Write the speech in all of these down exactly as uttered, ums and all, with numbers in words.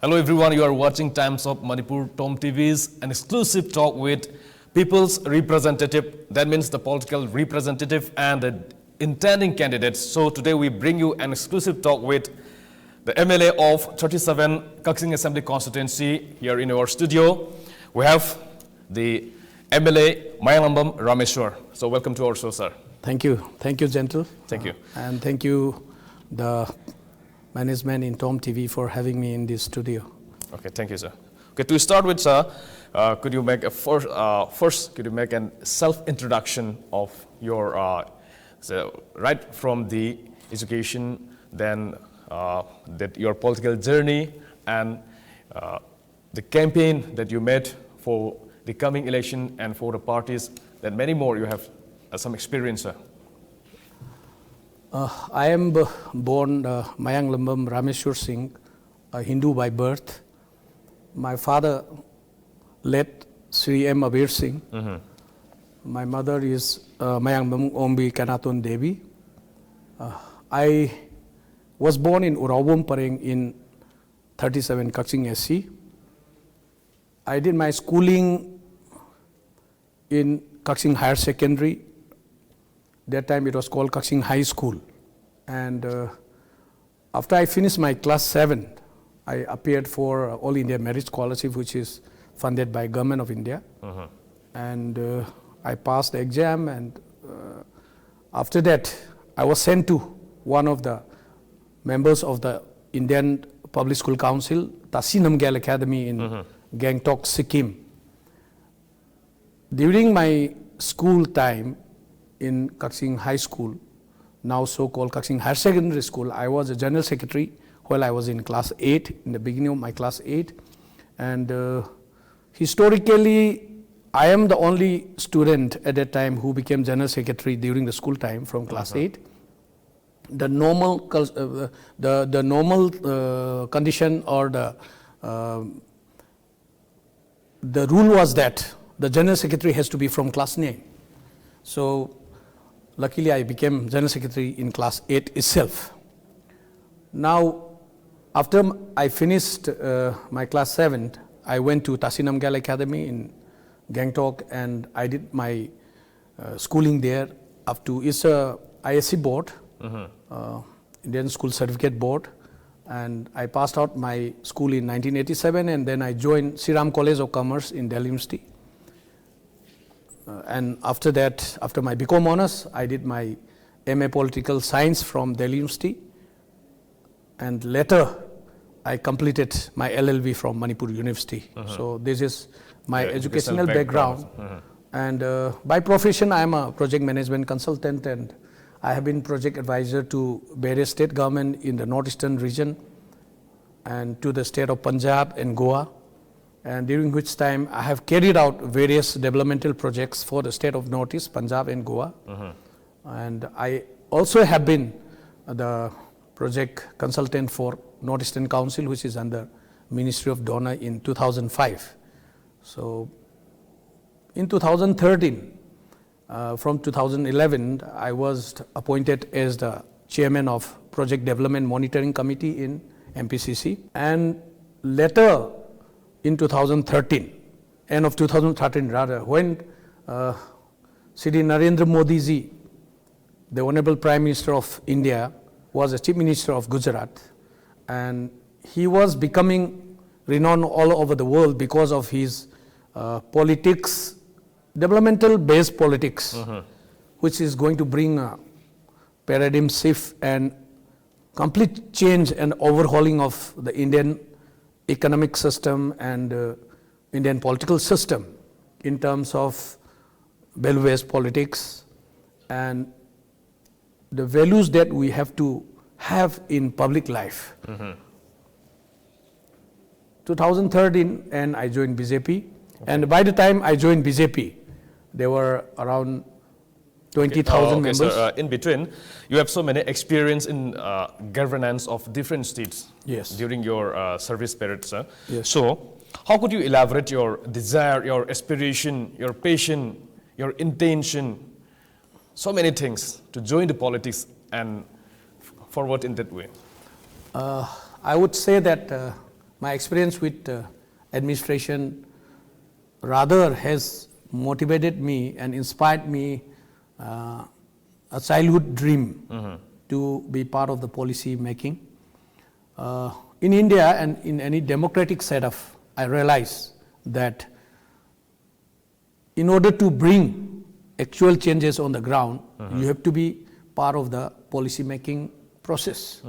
Hello everyone, you are watching Times of Manipur Tom T V's an exclusive talk with people's representative, that means the political representative and the intending candidates. So today we bring you an exclusive talk with the M L A of thirty-seven Kakching Assembly Constituency here in our studio. We have the M L A Mayanglambam Rameshwar. So welcome to our show, sir. Thank you. Thank you, Gentle. Thank you. And thank you, the management in Tom T V, for having me in this studio. Okay, thank you, sir. Okay, to start with, sir, uh, could you make a first, uh, first, could you make a self-introduction of your, uh, so right from the education, then uh, that your political journey and uh, the campaign that you made for the coming election and for the parties, that many more you have uh, some experience, sir. Uh, I am b- born uh, Mayanglambam Rameshwar Singh, a Hindu by birth. My father, late Sri M Abir Singh. My mother is uh, Mayanglambam Ombi Kanaton Devi. Uh, I was born in Uraobom Pareng in thirty-seven Kakching S C. I did my schooling in Kakching Higher Secondary. That time it was called Kakching High School. And uh, after I finished my class seven, I appeared for All India Merit Scholarship, which is funded by Government of India. And uh, I passed the exam, and uh, after that, I was sent to one of the members of the Indian Public School Council, Tasi Namgyal Academy in Gangtok, Sikkim. During my school time in Kakching High School, now so-called Kakching Higher Secondary School, I was a general secretary while I was in class eight, in the beginning of my class eight. And uh, historically, I am the only student at that time who became general secretary during the school time from class eight. The normal, cul- uh, the, the normal uh, condition or the uh, the rule was that the general secretary has to be from class nine. So luckily I became general secretary in class eight itself. Now, After m- I finished uh, my class seven, I went to Tasi Namgyal Academy in Gangtok, and I did my uh, schooling there up to, it's a I S C board, uh, Indian School Certificate Board, and I passed out my school in nineteen eighty-seven, and then I joined Shriram College of Commerce in Delhi University. Uh, and after that, after my B Com honors, I did my M A Political Science from Delhi University, and later I completed my L L B from Manipur University. So this is my The educational educational background. background. And uh, by profession, I am a project management consultant, and I have been project advisor to various state government in the northeastern region and to the state of Punjab and Goa. And during which time I have carried out various developmental projects for the state of Northeast, Punjab and Goa. And I also have been the project consultant for Northeastern Council, which is under Ministry of DoNER, in two thousand five. So in two thousand thirteen, uh, from two thousand eleven, I was appointed as the chairman of Project Development Monitoring Committee in M P C C. And later in two thousand thirteen, end of two thousand thirteen rather, when uh, Shri Narendra Modi ji, the Honorable Prime Minister of India, was the Chief Minister of Gujarat, and he was becoming renowned all over the world because of his uh, politics, developmental based politics, which is going to bring a paradigm shift and complete change and overhauling of the Indian economic system and uh, Indian political system in terms of value based politics and the values that we have to have in public life. two thousand thirteen, and I joined B J P. And by the time I joined B J P, there were around twenty thousand Oh, okay, sir. members. Uh, in between, you have so many experience in uh, governance of different states Yes. during your uh, service period, sir. Yes. So, how could you elaborate your desire, your aspiration, your passion, your intention, so many things to join the politics and f- forward in that way? Uh, I would say that uh, my experience with uh, administration rather has motivated me and inspired me uh, a childhood dream to be part of the policy making. Uh, in India and in any democratic setup, I realize that in order to bring actual changes on the ground, you have to be part of the policy making process.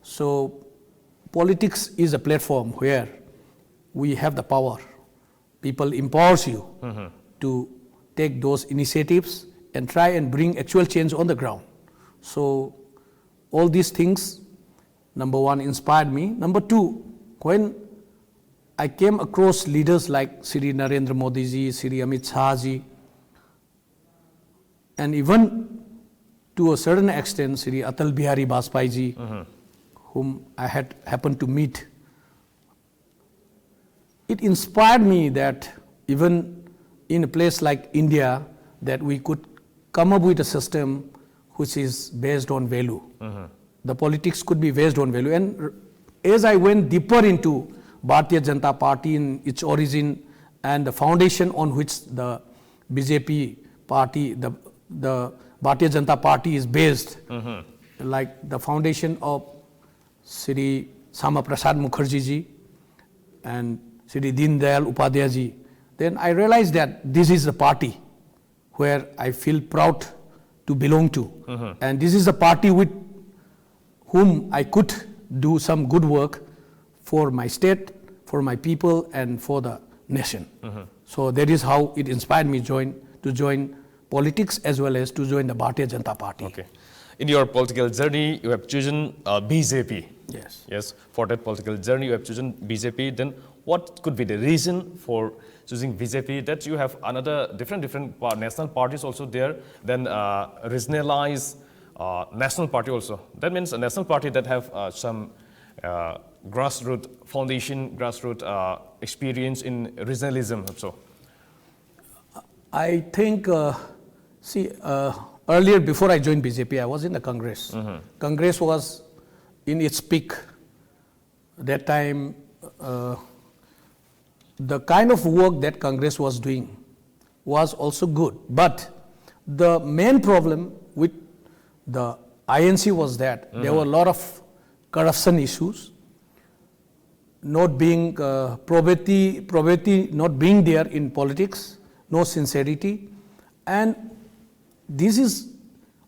So, politics is a platform where we have the power. People empowers you to take those initiatives and try and bring actual change on the ground. So, all these things, number one, inspired me. Number two, when I came across leaders like Shri Narendra Modi ji, Shri Amit Shah ji, and even to a certain extent, Shri Atal Bihari Vajpayee ji, whom I had happened to meet, it inspired me that even in a place like India, that we could come up with a system which is based on value. The politics could be based on value. And r- as I went deeper into Bharatiya Janata Party in its origin and the foundation on which the B J P party, the, the Bharatiya Janata Party is based, like the foundation of Shri Shama Prasad Mukherjee ji and Shri Deen Dayal Upadhyay ji, then I realized that this is the party where I feel proud to belong to. And this is the party with whom I could do some good work for my state, for my people, and for the nation. So that is how it inspired me join, to join politics as well as to join the Bharatiya Janata Party. Okay. In your political journey, you have chosen uh, B J P. Yes. Yes. For that political journey, you have chosen B J P. Then, what could be the reason for choosing B J P? That you have another different different par- national parties also there. Then uh, regionalized uh, national party also. That means a national party that have uh, some uh, grassroots foundation, grassroots uh, experience in regionalism. So, I think, uh, see, uh, earlier before I joined B J P, I was in the Congress. Congress was in its peak That time, uh, the kind of work that Congress was doing was also good. But the main problem with the I N C was that there were a lot of corruption issues, not being uh, probity, probity not being there in politics, no sincerity, and this is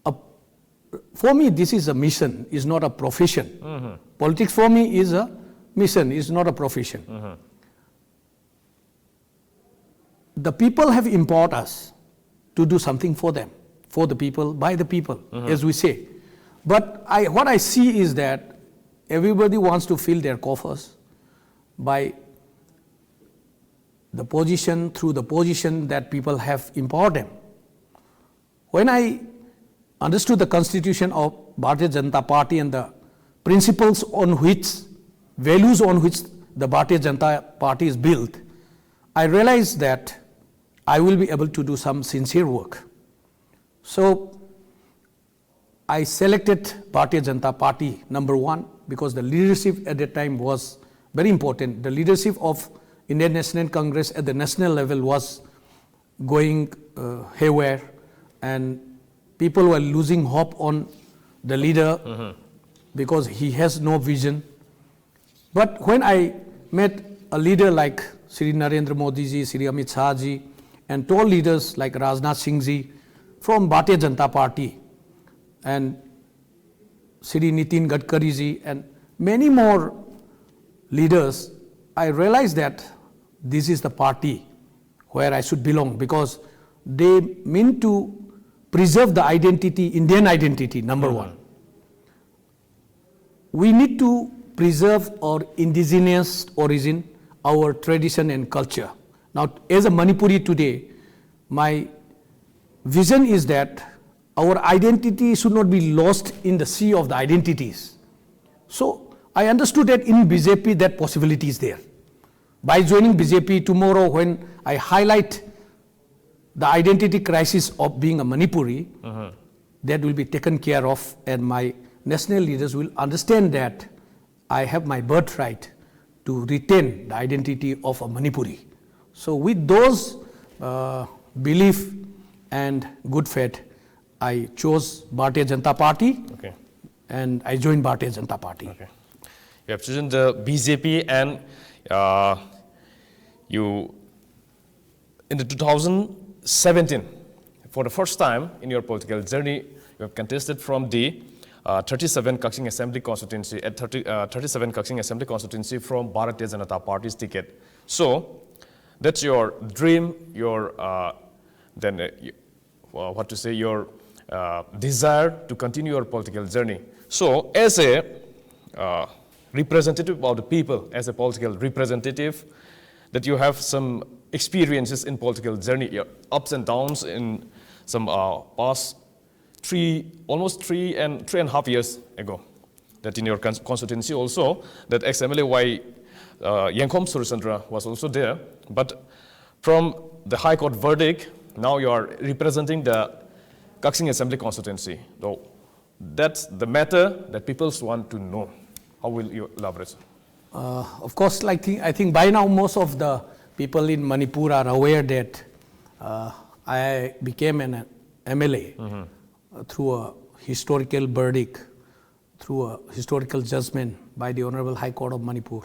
a for me, this is a mission, is not a profession. Politics for me is a mission, is not a profession. The people have empowered us to do something for them, for the people, by the people, as we say. But I, what I see is that everybody wants to fill their coffers by the position, through the position that people have empowered them. When I understood the constitution of Bharatiya Janata Party and the principles on which, values on which the Bharatiya Janata Party is built, I realized that I will be able to do some sincere work. So I selected Bharatiya Janata Party number one because the leadership at that time was very important. The leadership of Indian National Congress at the national level was going uh, haywire, and people were losing hope on the leader because he has no vision. But when I met a leader like Shri Narendra Modi ji, Shri Amit Shah ji, and tall leaders like Rajnath Singh ji from Bharatiya Janata Party, and Shri Nitin Gadkari ji, and many more leaders, I realized that this is the party where I should belong, because they mean to preserve the identity, Indian identity, number one. We need to preserve our indigenous origin, our tradition and culture. Now, as a Manipuri today, my vision is that our identity should not be lost in the sea of the identities. So I understood that in B J P that possibility is there. By joining B J P tomorrow, when I highlight the identity crisis of being a Manipuri, that will be taken care of, and my national leaders will understand that I have my birthright to retain the identity of a Manipuri. So with those uh, belief and good faith, I chose Bharatiya Janata Party Okay. And I joined Bharatiya Janata Party. Okay. You have chosen the B J P and uh, you, in the two thousand seventeen, for the first time in your political journey, you have contested from the uh, thirty-seven Kakching Assembly Constituency at thirty, uh, thirty-seven Kakching Assembly Constituency from Bharatiya Janata Party's ticket. So that's your dream, your uh, then uh, you, uh, what to say, your uh, desire to continue your political journey. So as a uh, representative of the people, as a political representative, that you have some experiences in political journey, your ups and downs in some uh, past three, almost three and three and a half years ago. That in your cons- constituency also, that ex-M L A Y uh, Yangkhom Surachandra was also there. But from the High Court verdict, now you are representing the Kakching Assembly Constituency. So that's the matter that people want to know. How will you elaborate? Uh, of course, like thi- I think by now most of the people in Manipur are aware that uh, I became an M L A uh, through a historical verdict, through a historical judgment by the Honorable High Court of Manipur.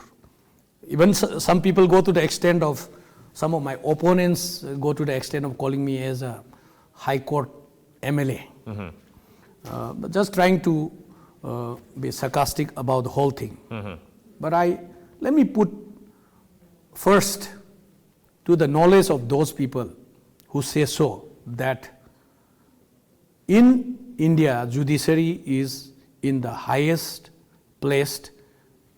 Even s- some people go to the extent of, some of my opponents uh, go to the extent of calling me as a High Court M L A. Uh, but just trying to uh, be sarcastic about the whole thing. But I, let me put first to the knowledge of those people who say so that in India, judiciary is in the highest placed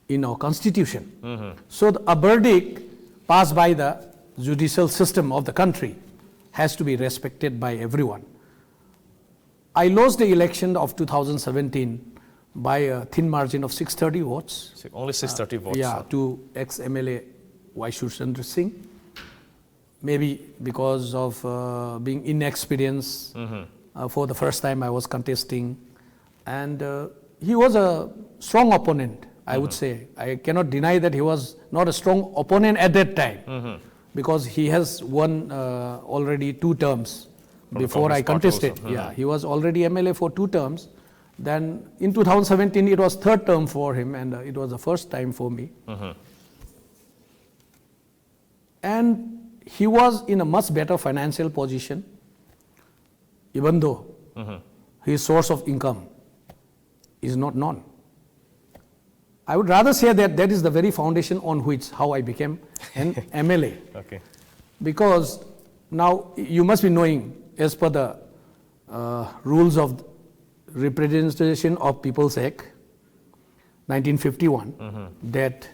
in our constitution. So the, a verdict passed by the judicial system of the country has to be respected by everyone. I lost the election of two thousand seventeen by a thin margin of six thirty votes. Only six thirty votes. Yeah, to ex-M L A Y Surachandra Singh. Maybe because of uh, being inexperienced, uh, for the first time I was contesting. And uh, he was a strong opponent. I would say. I cannot deny that he was not a strong opponent at that time because he has won uh, already two terms the before I Congress party contested. Also. Yeah, he was already M L A for two terms. Then in two thousand seventeen, it was third term for him, and uh, it was the first time for me. And he was in a much better financial position, even though his source of income is not known. I would rather say that that is the very foundation on which how I became an M L A. Okay. Because now you must be knowing, as per the uh, rules of Representation of People's Act, nineteen fifty-one, that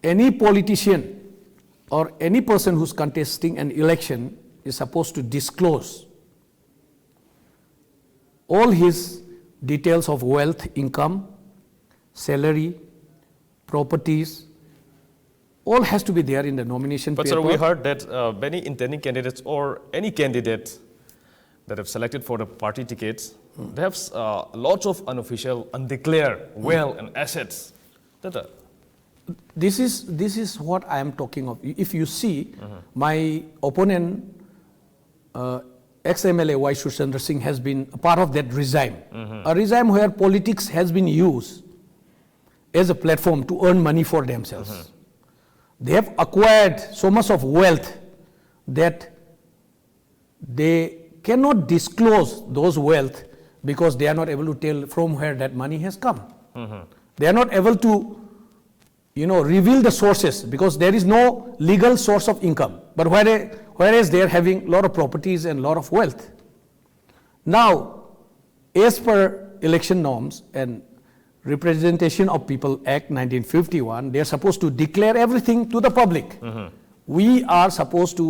any politician or any person who's contesting an election is supposed to disclose all his details of wealth, income, salary, properties, all has to be there in the nomination But paper. Sir, we heard that uh, many intending candidates or any candidate that have selected for the party tickets, they have uh, lots of unofficial, undeclared wealth and assets. That, uh, This is this is what I am talking of. If you see, my opponent, uh, ex-M L A Y Surchandra Singh, has been a part of that regime, a regime where politics has been used as a platform to earn money for themselves. They have acquired so much of wealth that they cannot disclose those wealth because they are not able to tell from where that money has come. They are not able to, you know, reveal the sources because there is no legal source of income. But where- whereas they are having a lot of properties and lot of wealth. Now, as per election norms and Representation of People Act nineteen fifty-one, they are supposed to declare everything to the public. We are supposed to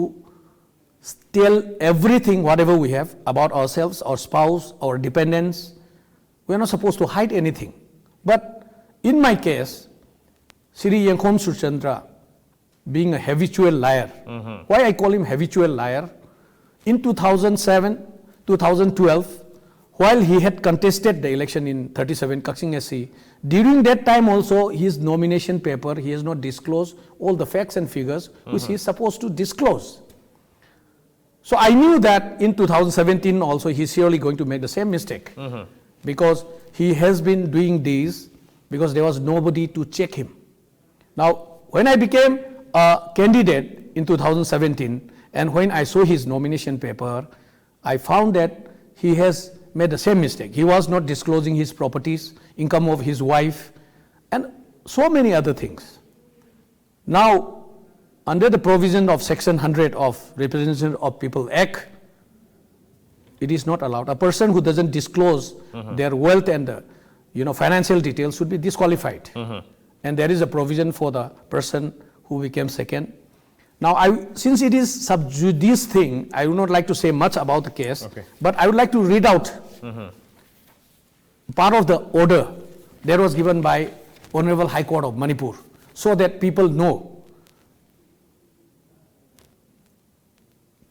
tell everything, whatever we have, about ourselves, our spouse, our dependents. We are not supposed to hide anything. But in my case, Shri Yangkhom Surchandra, being a habitual liar, why I call him habitual liar? In two thousand seven, two thousand twelve, While he had contested the election in thirty-seven Kakching S C, during that time also his nomination paper, he has not disclosed all the facts and figures which he is supposed to disclose. So I knew that in two thousand seventeen also he's surely going to make the same mistake because he has been doing these because there was nobody to check him. Now, when I became a candidate in two thousand seventeen and when I saw his nomination paper, I found that he has made the same mistake. He was not disclosing his properties, income of his wife, and so many other things. Now, under the provision of Section hundred of Representation of People Act, it is not allowed. A person who doesn't disclose their wealth and uh, you know financial details should be disqualified. And there is a provision for the person who became second. Now, I, since it is sub judice thing, I would not like to say much about the case, Okay. But I would like to read out part of the order that was given by Honorable High Court of Manipur so that people know.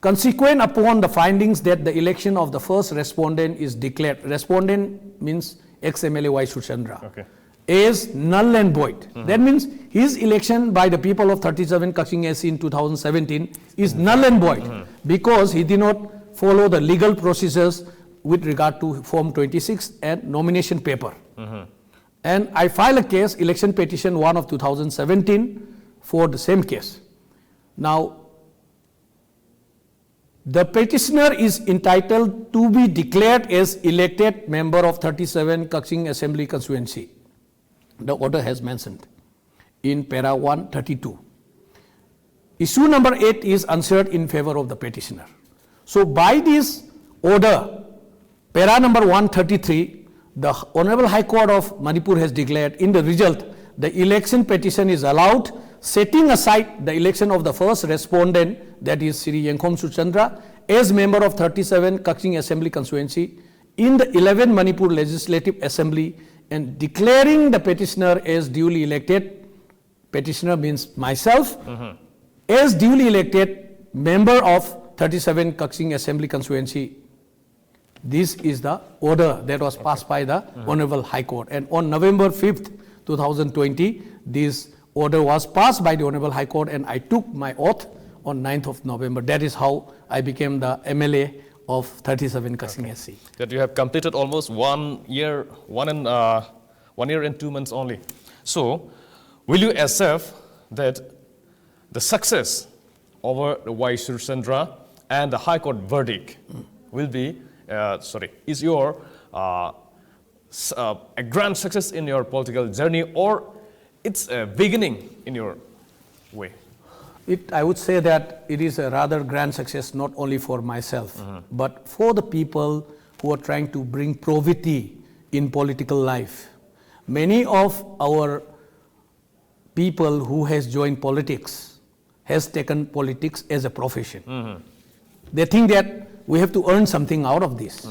Consequent upon the findings that the election of the first respondent is declared, respondent means ex-M L A Y Surchandra, Okay. is null and void. That means his election by the people of thirty-seven Kakching S C in two thousand seventeen is null and void because he did not follow the legal procedures with regard to Form twenty-six and nomination paper. And I filed a case, election petition one of two thousand seventeen, for the same case. Now, the petitioner is entitled to be declared as elected member of thirty-seven Kakching Assembly Constituency. The order has mentioned in para one thirty-two. Issue number eight is answered in favor of the petitioner. So by this order, para number one thirty-three, the Honorable High Court of Manipur has declared in the result, the election petition is allowed, setting aside the election of the first respondent, that is Shri Yengkhom Surchandra, as member of thirty-seven Kakching Assembly Constituency in the eleventh Manipur Legislative Assembly and declaring the petitioner as duly elected, petitioner means myself, as duly elected member of thirty-seven Kakching Assembly Constituency This is the order that was passed by the Honorable High Court. And on November fifth, two thousand twenty, this order was passed by the Honorable High Court, and I took my oath on ninth of November. That is how I became the M L A of thirty-seven Kasing S C. That you have completed almost one year, one and uh, one year and two months only. So, will you accept that the success over the Y Surendra and the High Court verdict will be, uh, sorry, is your uh, s- uh, a grand success in your political journey, or it's a beginning in your way? It, I would say that it is a rather grand success, not only for myself, but for the people who are trying to bring probity in political life. Many of our people who has joined politics has taken politics as a profession. They think that we have to earn something out of this.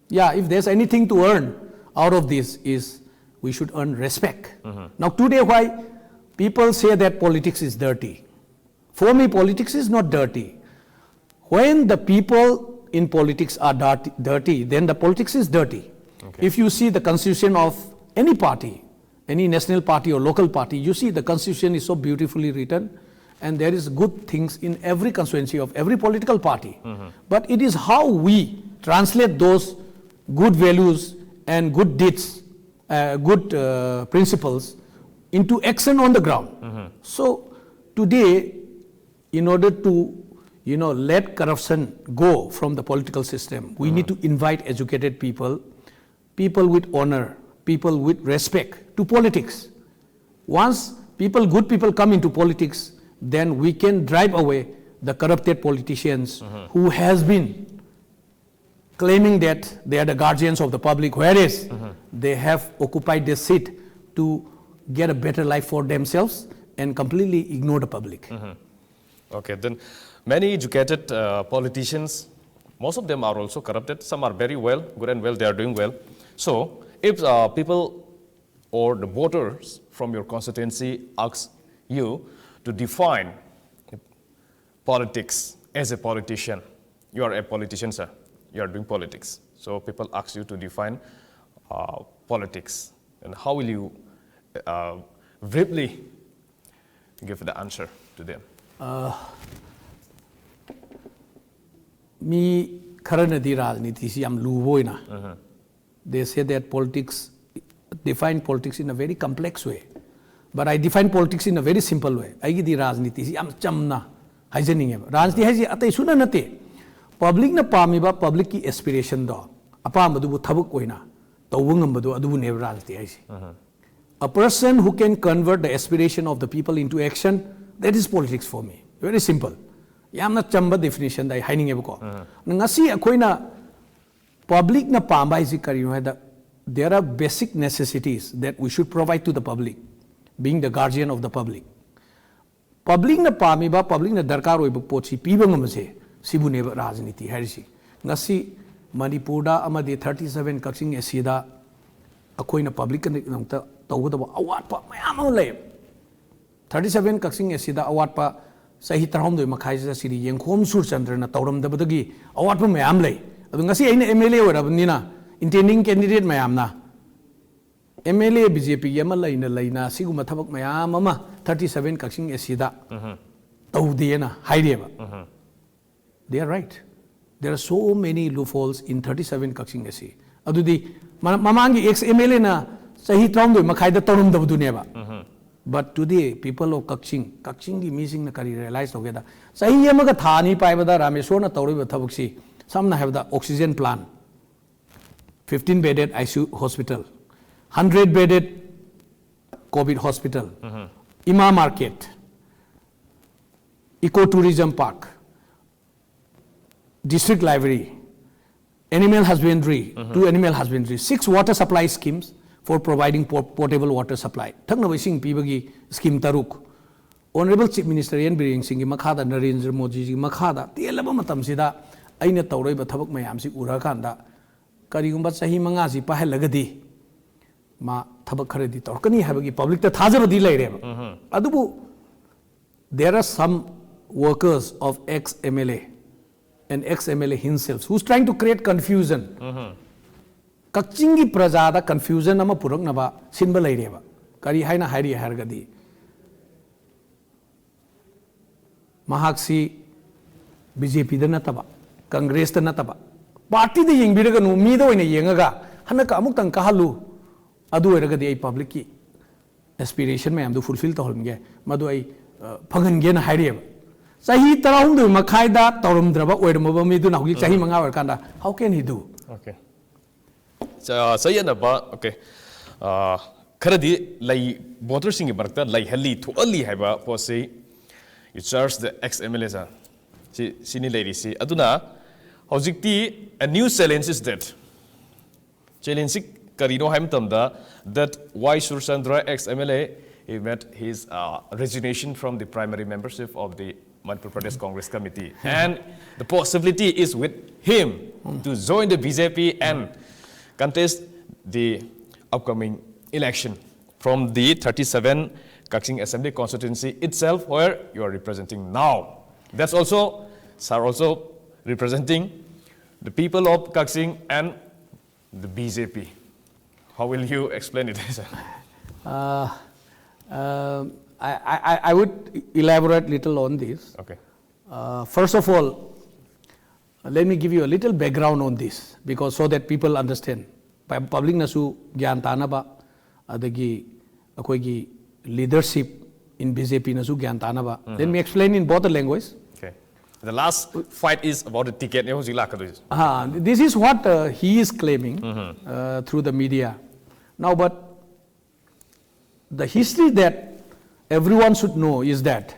Yeah, if there's anything to earn out of this, is we should earn respect. Now, today, why people say that politics is dirty? For me, politics is not dirty. When the people in politics are dirty, dirty, then the politics is dirty. If you see the constitution of any party, any national party or local party, you see the constitution is so beautifully written, and there is good things in every constituency of every political party. But it is how we translate those good values and good deeds, uh, good uh, principles into action on the ground. So today, in order to, you know, let corruption go from the political system, we need to invite educated people, people with honor, people with respect to politics. Once people, good people come into politics, then we can drive away the corrupted politicians who has been claiming that they are the guardians of the public, whereas they have occupied this seat to get a better life for themselves and completely ignore the public. Okay, then many educated uh, politicians, most of them are also corrupted. Some are very well, good and well, they are doing well. So, if uh, people or the voters from your constituency ask you to define politics as a politician, you are a politician, sir. you are doing politics. So people ask you to define uh, politics, and how will you uh, briefly give the answer to them? ꯃꯤ ꯈꯔꯅꯗꯤ ꯔꯥꯖꯅꯤꯇꯤꯁꯤ ꯌꯥꯝ ꯂꯨꯕ ꯑꯣꯏꯅ, they say that politics, define politics in a very complex way, but I define politics in a very simple way. ꯑꯩꯒꯤꯗꯤ ꯔꯥꯖꯅꯤꯇꯤꯁꯤ ꯌꯥꯝ ꯆꯝꯅ ꯍꯥꯏꯖꯅꯤꯡꯉꯦꯕ. ꯔꯥꯖꯅꯤꯇꯤ ꯍꯥꯏꯁꯤ ꯑꯇꯩ ꯁꯨꯅ ꯅꯠꯇꯦ, ꯄꯕ꯭ꯂꯤꯛꯅ ꯄꯥꯝꯃꯤꯕ ꯄꯕ꯭ꯂꯤꯛꯀꯤ ꯑꯦꯁꯄꯤꯔꯦꯁꯟꯗꯣ, ꯑꯄꯥꯝꯕꯗꯨꯕꯨ ꯊꯕꯛ ꯑꯣꯏꯅ ꯇꯧꯕ ꯉꯝꯕꯗꯣ, ꯑꯗꯨꯕꯨꯅꯦꯕ ꯔꯥꯖꯅꯤꯇꯤ ꯍꯥꯏꯁꯦ. A person who can convert the aspiration of the people into action, that is politics for me. Very simple. ꯌꯥꯝꯅ ꯆꯝꯕ ꯗꯦꯐꯤꯅꯤꯁꯟꯗ ꯑꯩ ꯍꯥꯏꯅꯤꯡꯉꯦꯕꯀꯣ. ꯉꯁꯤ ꯑꯩꯈꯣꯏꯅ ꯄꯕ꯭ꯂꯤꯛꯅ ꯄꯥꯝꯕ ꯍꯥꯏꯁꯤ ꯀꯔꯤꯅꯣ ꯍꯥꯏꯗ, there are basic necessities that we should provide to the public, being the guardian of the public. ꯄꯕ꯭ꯂꯤꯛꯅ ꯄꯥꯝꯃꯤꯕ, ꯄꯕ꯭ꯂꯤꯛꯅ ꯗꯔꯀꯥꯔ ꯑꯣꯏꯕ ꯄꯣꯠꯁꯤ ꯄꯤꯕ ꯉꯝꯕꯁꯦ, ꯁꯤꯕꯨꯅꯦꯕ ꯔꯥꯖꯅꯤꯇꯤ ꯍꯥꯏꯔꯤꯁꯤ. ꯉꯁꯤ ꯃꯅꯤꯄꯨꯔꯗ ꯑꯃꯗꯤ thirty seven ꯀꯛꯆꯤꯡ ꯑꯦꯁꯤꯗ ꯑꯩꯈꯣꯏꯅ ꯄꯕ꯭ꯂꯤꯛꯀꯤꯗꯃꯛꯇ ꯇꯧꯒꯗꯕ ꯑꯋꯥꯠꯄ ꯃꯌꯥꯝ ꯑꯃ ꯂꯩ. Thirty seven ꯀꯛꯆꯤꯡ ꯑꯦꯁꯤꯗ ꯑꯋꯥꯠꯄ, ꯆꯍꯤ ꯇꯔꯥꯍꯨꯝꯗꯣꯏ ꯃꯈꯥꯏꯁꯤꯗ ꯁꯤꯔꯤ ꯌꯦꯡꯈꯣꯝ ꯁꯨꯔꯆꯟꯗ꯭ꯔꯅ ꯇꯧꯔꯝꯗꯕꯗꯒꯤ ꯑꯋꯥꯠꯄ ꯃꯌꯥꯝ ꯂꯩ. ꯑꯗꯨ ꯉꯁꯤ ꯑꯩꯅ ꯑꯦꯝ ꯑꯦꯜ ꯑꯦ ꯑꯣꯏꯔꯕꯅꯤꯅ, intending candidate ꯃꯌꯥꯝꯅ, M L A B J ꯄꯤꯒꯤ ꯑꯃ ꯂꯩꯅ ꯂꯩꯅ ꯁꯤꯒꯨꯝꯕ ꯊꯕꯛ ꯃꯌꯥꯝ ꯑꯃ thirty seven ꯀꯛꯆꯤꯡ ꯑꯦꯁꯤꯗ ꯇꯧꯗꯦꯅ ꯍꯥꯏꯔꯤꯑꯕ. They are right. There are so many loopholes in thirty seven Kakching AC. ꯑꯗꯨꯗꯤ ꯃ- ꯃꯃꯥꯡꯒꯤ ꯑꯦꯛꯁ ꯑꯦꯝ ꯑꯦꯜ ꯑꯦꯅ ꯆꯍꯤ ꯇꯔꯥꯍꯨꯝꯗꯣꯏ ꯃꯈꯥꯏꯗ ꯇꯧꯔꯝꯗꯕꯗꯨꯅꯦꯕ. But today, people of ꯀꯛꯆꯤꯡ, ꯀꯛꯆꯤꯡꯒꯤ ꯃꯤꯁꯤꯡꯅ ꯀꯔꯤ ꯔꯤꯌꯦꯂꯥꯏꯁ ꯇꯧꯒꯦꯗ, ꯆꯍꯤ ꯑꯃꯒ ꯊꯥ ꯑꯅꯤ ꯄꯥꯏꯕꯗ ꯔꯥꯃꯦꯁꯣꯔꯅ ꯇꯧꯔꯤꯕ ꯊꯕꯛꯁꯤ, ꯁꯝꯅ ꯍꯥꯏꯔꯕꯗ, oxygen plant, fifteen bedded I C U hospital, hundred bedded COVID hospital, Ima market, eco tourism park, district library, animal husbandry, two animal husbandry, six water supply schemes for providing po- potable water supply. ꯊꯛꯅꯕ ꯏꯁꯤꯡ ꯄꯤꯕꯒꯤ scheme ꯇꯔꯨꯛ. Honourable Chief Minister N Biren ꯁꯤꯡꯒꯤ ꯃꯈꯥꯗ, ꯅꯔꯦꯟꯗ꯭ꯔ ꯃꯣꯗꯤꯖꯤꯒꯤ ꯃꯈꯥꯗ ꯇꯦꯜꯂꯕ ꯃꯇꯝꯁꯤꯗ ꯑꯩꯅ ꯇꯧꯔꯛꯏꯕ ꯊꯕꯛ ꯃꯌꯥꯝꯁꯤ ꯎꯔꯀꯥꯟꯗ, ꯀꯔꯤꯒꯨꯝꯕ ꯆꯍꯤ ꯃꯉꯥꯁꯤ ꯄꯥꯏꯍꯜꯂꯒꯗꯤ ꯃꯥ ꯊꯕꯛ ꯈꯔꯗꯤ ꯇꯧꯔꯛꯀꯅꯤ ꯍꯥꯏꯕꯒꯤ ꯄꯕ꯭ꯂꯤꯛꯇ ꯊꯥꯖꯕꯗꯤ ꯂꯩꯔꯦꯕ. ꯑꯗꯨꯕꯨ there are some workers of ex M L A an ex-M L A himself who's trying to create confusion. ꯀꯛꯆꯤꯡꯒꯤ ꯄ꯭ꯔꯖꯥꯗ confusion ꯑꯃ ꯄꯨꯔꯛꯅꯕ ꯁꯤꯟꯕ ꯂꯩꯔꯦꯕ꯫ ꯀꯔꯤ ꯍꯥꯏꯅ ꯍꯥꯏꯔꯤ ꯍꯥꯏꯔꯒꯗꯤ, ꯃꯍꯥꯛꯁꯤ ꯕꯤ ꯖꯦ ꯄꯤꯗ ꯅꯠꯇꯕ, ꯀꯪꯒ꯭ꯔꯦꯁꯇ ꯅꯠꯇꯕ, ꯄꯥꯔꯇꯤꯗ ꯌꯦꯡꯕꯤꯔꯒꯅꯨ, ꯃꯤꯗ ꯑꯣꯏꯅ ꯌꯦꯡꯉꯒ ꯍꯟꯗꯛꯀ ꯑꯃꯨꯛꯇꯪ ꯀꯥꯍꯜꯂꯨ, ꯑꯗꯨ ꯑꯣꯏꯔꯒꯗꯤ ꯑꯩ ꯄꯕ꯭ꯂꯤꯛꯀꯤ ꯑꯦꯁꯄꯤꯔꯦꯁꯟ ꯃꯌꯥꯝꯗꯨ ꯐꯨꯜꯐꯤꯜ ꯇꯧꯍꯟꯒꯦ, ꯃꯗꯨ ꯑꯩ ꯑ, ꯐꯪꯍꯟꯒꯦꯅ ꯍꯥꯏꯔꯤꯑꯕ꯫ ꯆꯍꯤ ꯇꯔꯥꯍꯨꯝꯗꯣꯏ ꯃꯈꯥꯏꯗ ꯇꯧꯔꯝꯗ꯭ꯔꯕ ꯑꯣꯏꯔꯝꯃꯕ ꯃꯤꯗꯨꯅ ꯍꯧꯖꯤꯛ ꯆꯍꯤ ꯃꯉꯥ ꯑꯣꯏꯔꯀꯥꯟꯗ, how can he do? Okay. ꯆ- ꯆꯌꯦꯠꯅꯕ, okay, ꯑ, ꯈꯔꯗꯤ ꯂꯩ, ꯚꯣꯇꯔꯁꯤꯡꯒꯤ ꯃꯔꯛꯇ ꯂꯩꯍꯜꯂꯤ, ꯊꯣꯛꯍꯜꯂꯤ ꯍꯥꯏꯕ ꯄꯣꯠꯁꯤ, you charge the ex M L A, sir. ꯁꯤ, ꯁꯤꯅꯤ ꯂꯩꯔꯤꯁꯤ꯫ ꯑꯗꯨꯅ ꯍꯧꯖꯤꯛꯇꯤ a new challenge is that, ꯆꯦꯂꯦꯟꯖꯁꯤ ꯀꯔꯤꯅꯣ ꯍꯥꯏꯕ ꯃꯇꯝꯗ, that why Surchandra, ex M L A, he made his uh, resignation from the primary membership of the Manipur Pradesh Congress Committee, and the possibility is with him to join the B J P and contest the upcoming election from the thirty-seven Kakching Assembly Constituency itself, where you are representing now. That's also, sir, also representing the people of Kakching and the B J P. How will you explain it, sir? Uh, um, I, I, I would elaborate little on this. Okay. Uh, first of all, let me give you a little background on this, because so that people understand. ꯄ- ꯄꯕ꯭ꯂꯤꯛꯅꯁꯨ ꯒ꯭ꯌꯥꯟ ꯇꯥꯅꯕ, ꯑꯗꯒꯤ ꯑꯩꯈꯣꯏꯒꯤ leadership in B J P ꯅꯁꯨ ꯒ꯭ꯌꯥꯟ ꯇꯥꯅꯕ. Let me explain in both the language. Okay. The last fight is about the ticket. ꯍꯧꯖꯤꯛ ꯂꯥꯛꯀꯗꯣꯏꯁꯦ. Ah, this is what uh, he is claiming uh, through the media. Now, but the history that everyone should know is that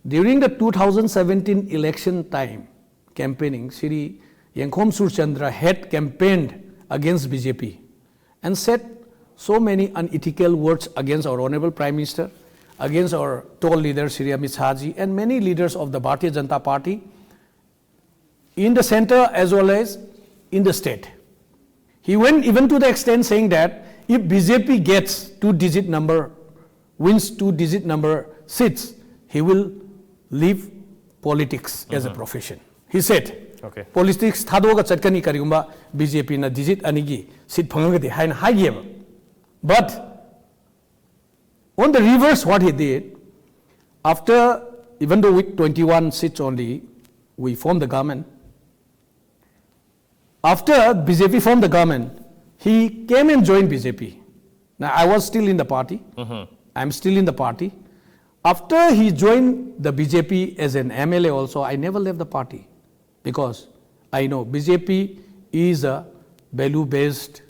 during the two thousand seventeen election time campaigning, Shri Yengkhom Surchandra had campaigned against B J P and said so many unethical words against our Honorable Prime Minister, against our tall leader Shri Amit Shah ji, and many leaders of the Bharatiya Janata Party in the center as well as in the state. He went even to the extent saying that if B J P gets two digit number, wins two digit number seats, he will leave politics as a profession. He said, Okay. Politics ꯊꯥꯗꯣꯛꯑꯒ ꯆꯠꯀꯅꯤ ꯀꯔꯤꯒꯨꯝꯕ BJPꯅ digit ꯑꯅꯤꯒꯤ seat ꯐꯪꯉꯒꯗꯤ ꯍꯥꯏꯅ ꯍꯥꯏꯈꯤꯑꯕ. But on the reverse, what he did, after, even though with twenty-one seats only, we formed the government. After BJP formed the government, he came and joined BJP. Now, I was still in the party. I'm still in the party. After he joined the BJP as an MLA also, I never left the party because I know BJP is a value-based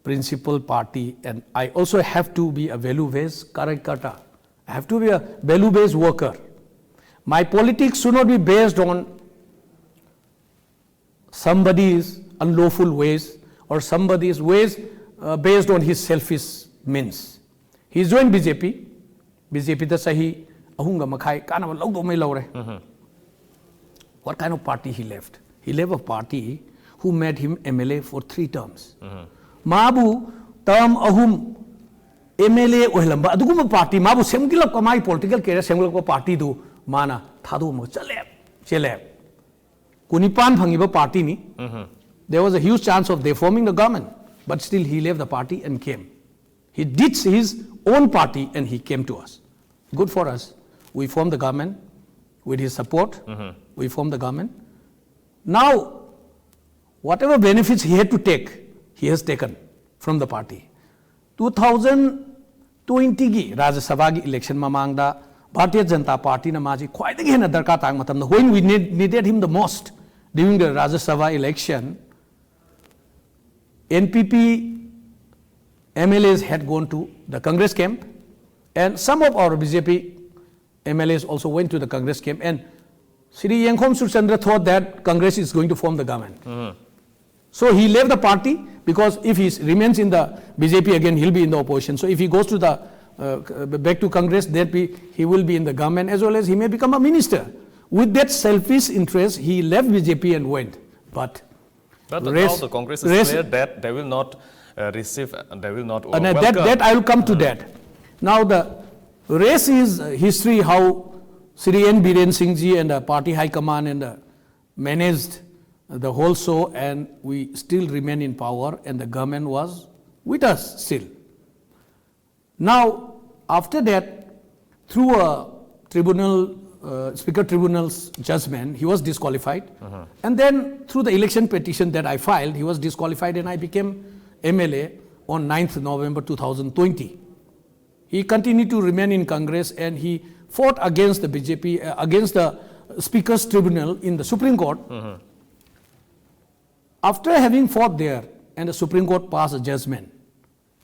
principle party, and I also have to be a value-based karyakarta. I have to be a value-based worker. My politics should not be based on somebody's unlawful ways or somebody's ways uh, based on his selfish means. He joined BJP. BJPꯗ ꯆꯍꯤ ꯑꯍꯨꯝꯒ ꯃꯈꯥꯏ ꯀꯥꯟꯅꯕ ꯂꯧꯗꯧꯉꯩ ꯂꯧꯔꯦ. What kind of party he left? He left a party who made him MLA for three terms. ꯃꯥꯕꯨ term ꯑꯍꯨꯝ MLA ꯑꯣꯏꯍꯜꯂꯝꯕ ꯑꯗꯨꯒꯨꯝꯕ party, ꯃꯥꯕꯨ ꯁꯦꯝꯒꯠꯂꯛꯄ, ꯃꯥꯒꯤ political career ꯁꯦꯝꯒꯠꯂꯛꯄ partyꯗꯨ ꯃꯥꯅ ꯊꯥꯗꯣꯛꯑꯝꯃꯒ ꯆꯠꯂꯦ, ꯆꯦꯜꯂꯦ. ꯀꯨꯟꯅꯤꯄꯥꯟ ꯐꯪꯉꯤꯕ partyꯅꯤ. There was a huge chance of they forming the government, but still he left the party and came. He ditched his own party and he came to us. Good for us. We formed the government with his support. We formed the government. Now, whatever benefits he had to take, he has taken from the party. Two thousand twentyꯒꯤ Rajya Sabhaꯒꯤ election ꯃꯃꯥꯡꯗ Bharatiya Janata Partyꯅ ꯃꯥꯁꯤ ꯈ꯭ꯋꯥꯏꯗꯒꯤ ꯍꯦꯟꯅ ꯗꯔꯀꯥꯔ ꯇꯥꯕ ꯃꯇꯝꯗ, when we need, needed him the most during the Rajya Sabha election, NPP MLAs had gone to the Congress camp, and some of our BJP MLAs also went to the Congress camp, and Shri Yengkhom Surchandra thought that Congress is going to form the government. So he left the party because if he remains in the BJP again, he'll be in the opposition. So if he goes to the uh, back to Congress, that be, he will be in the government as well as he may become a minister. With that selfish interest, he left BJP and went. But But now race- the Congress is race- clear that they will not uh, receive, uh, they will not uh, And uh, welcome. that, that I will come to that. Now the rest is uh, history, how Shri N Biren Singh ji and the party high command and the managed the whole show, and we still remain in power, and the government was with us still. Now, after that, through a tribunal, uh, Speaker Tribunal's judgment, he was disqualified. And then, through the election petition that I filed, he was disqualified, and I became M L A on ninth November two thousand twenty. He continued to remain in Congress, and he fought against the B J P, uh, against the Speaker's Tribunal in the Supreme Court. After having fought there, and the Supreme Court passed a judgment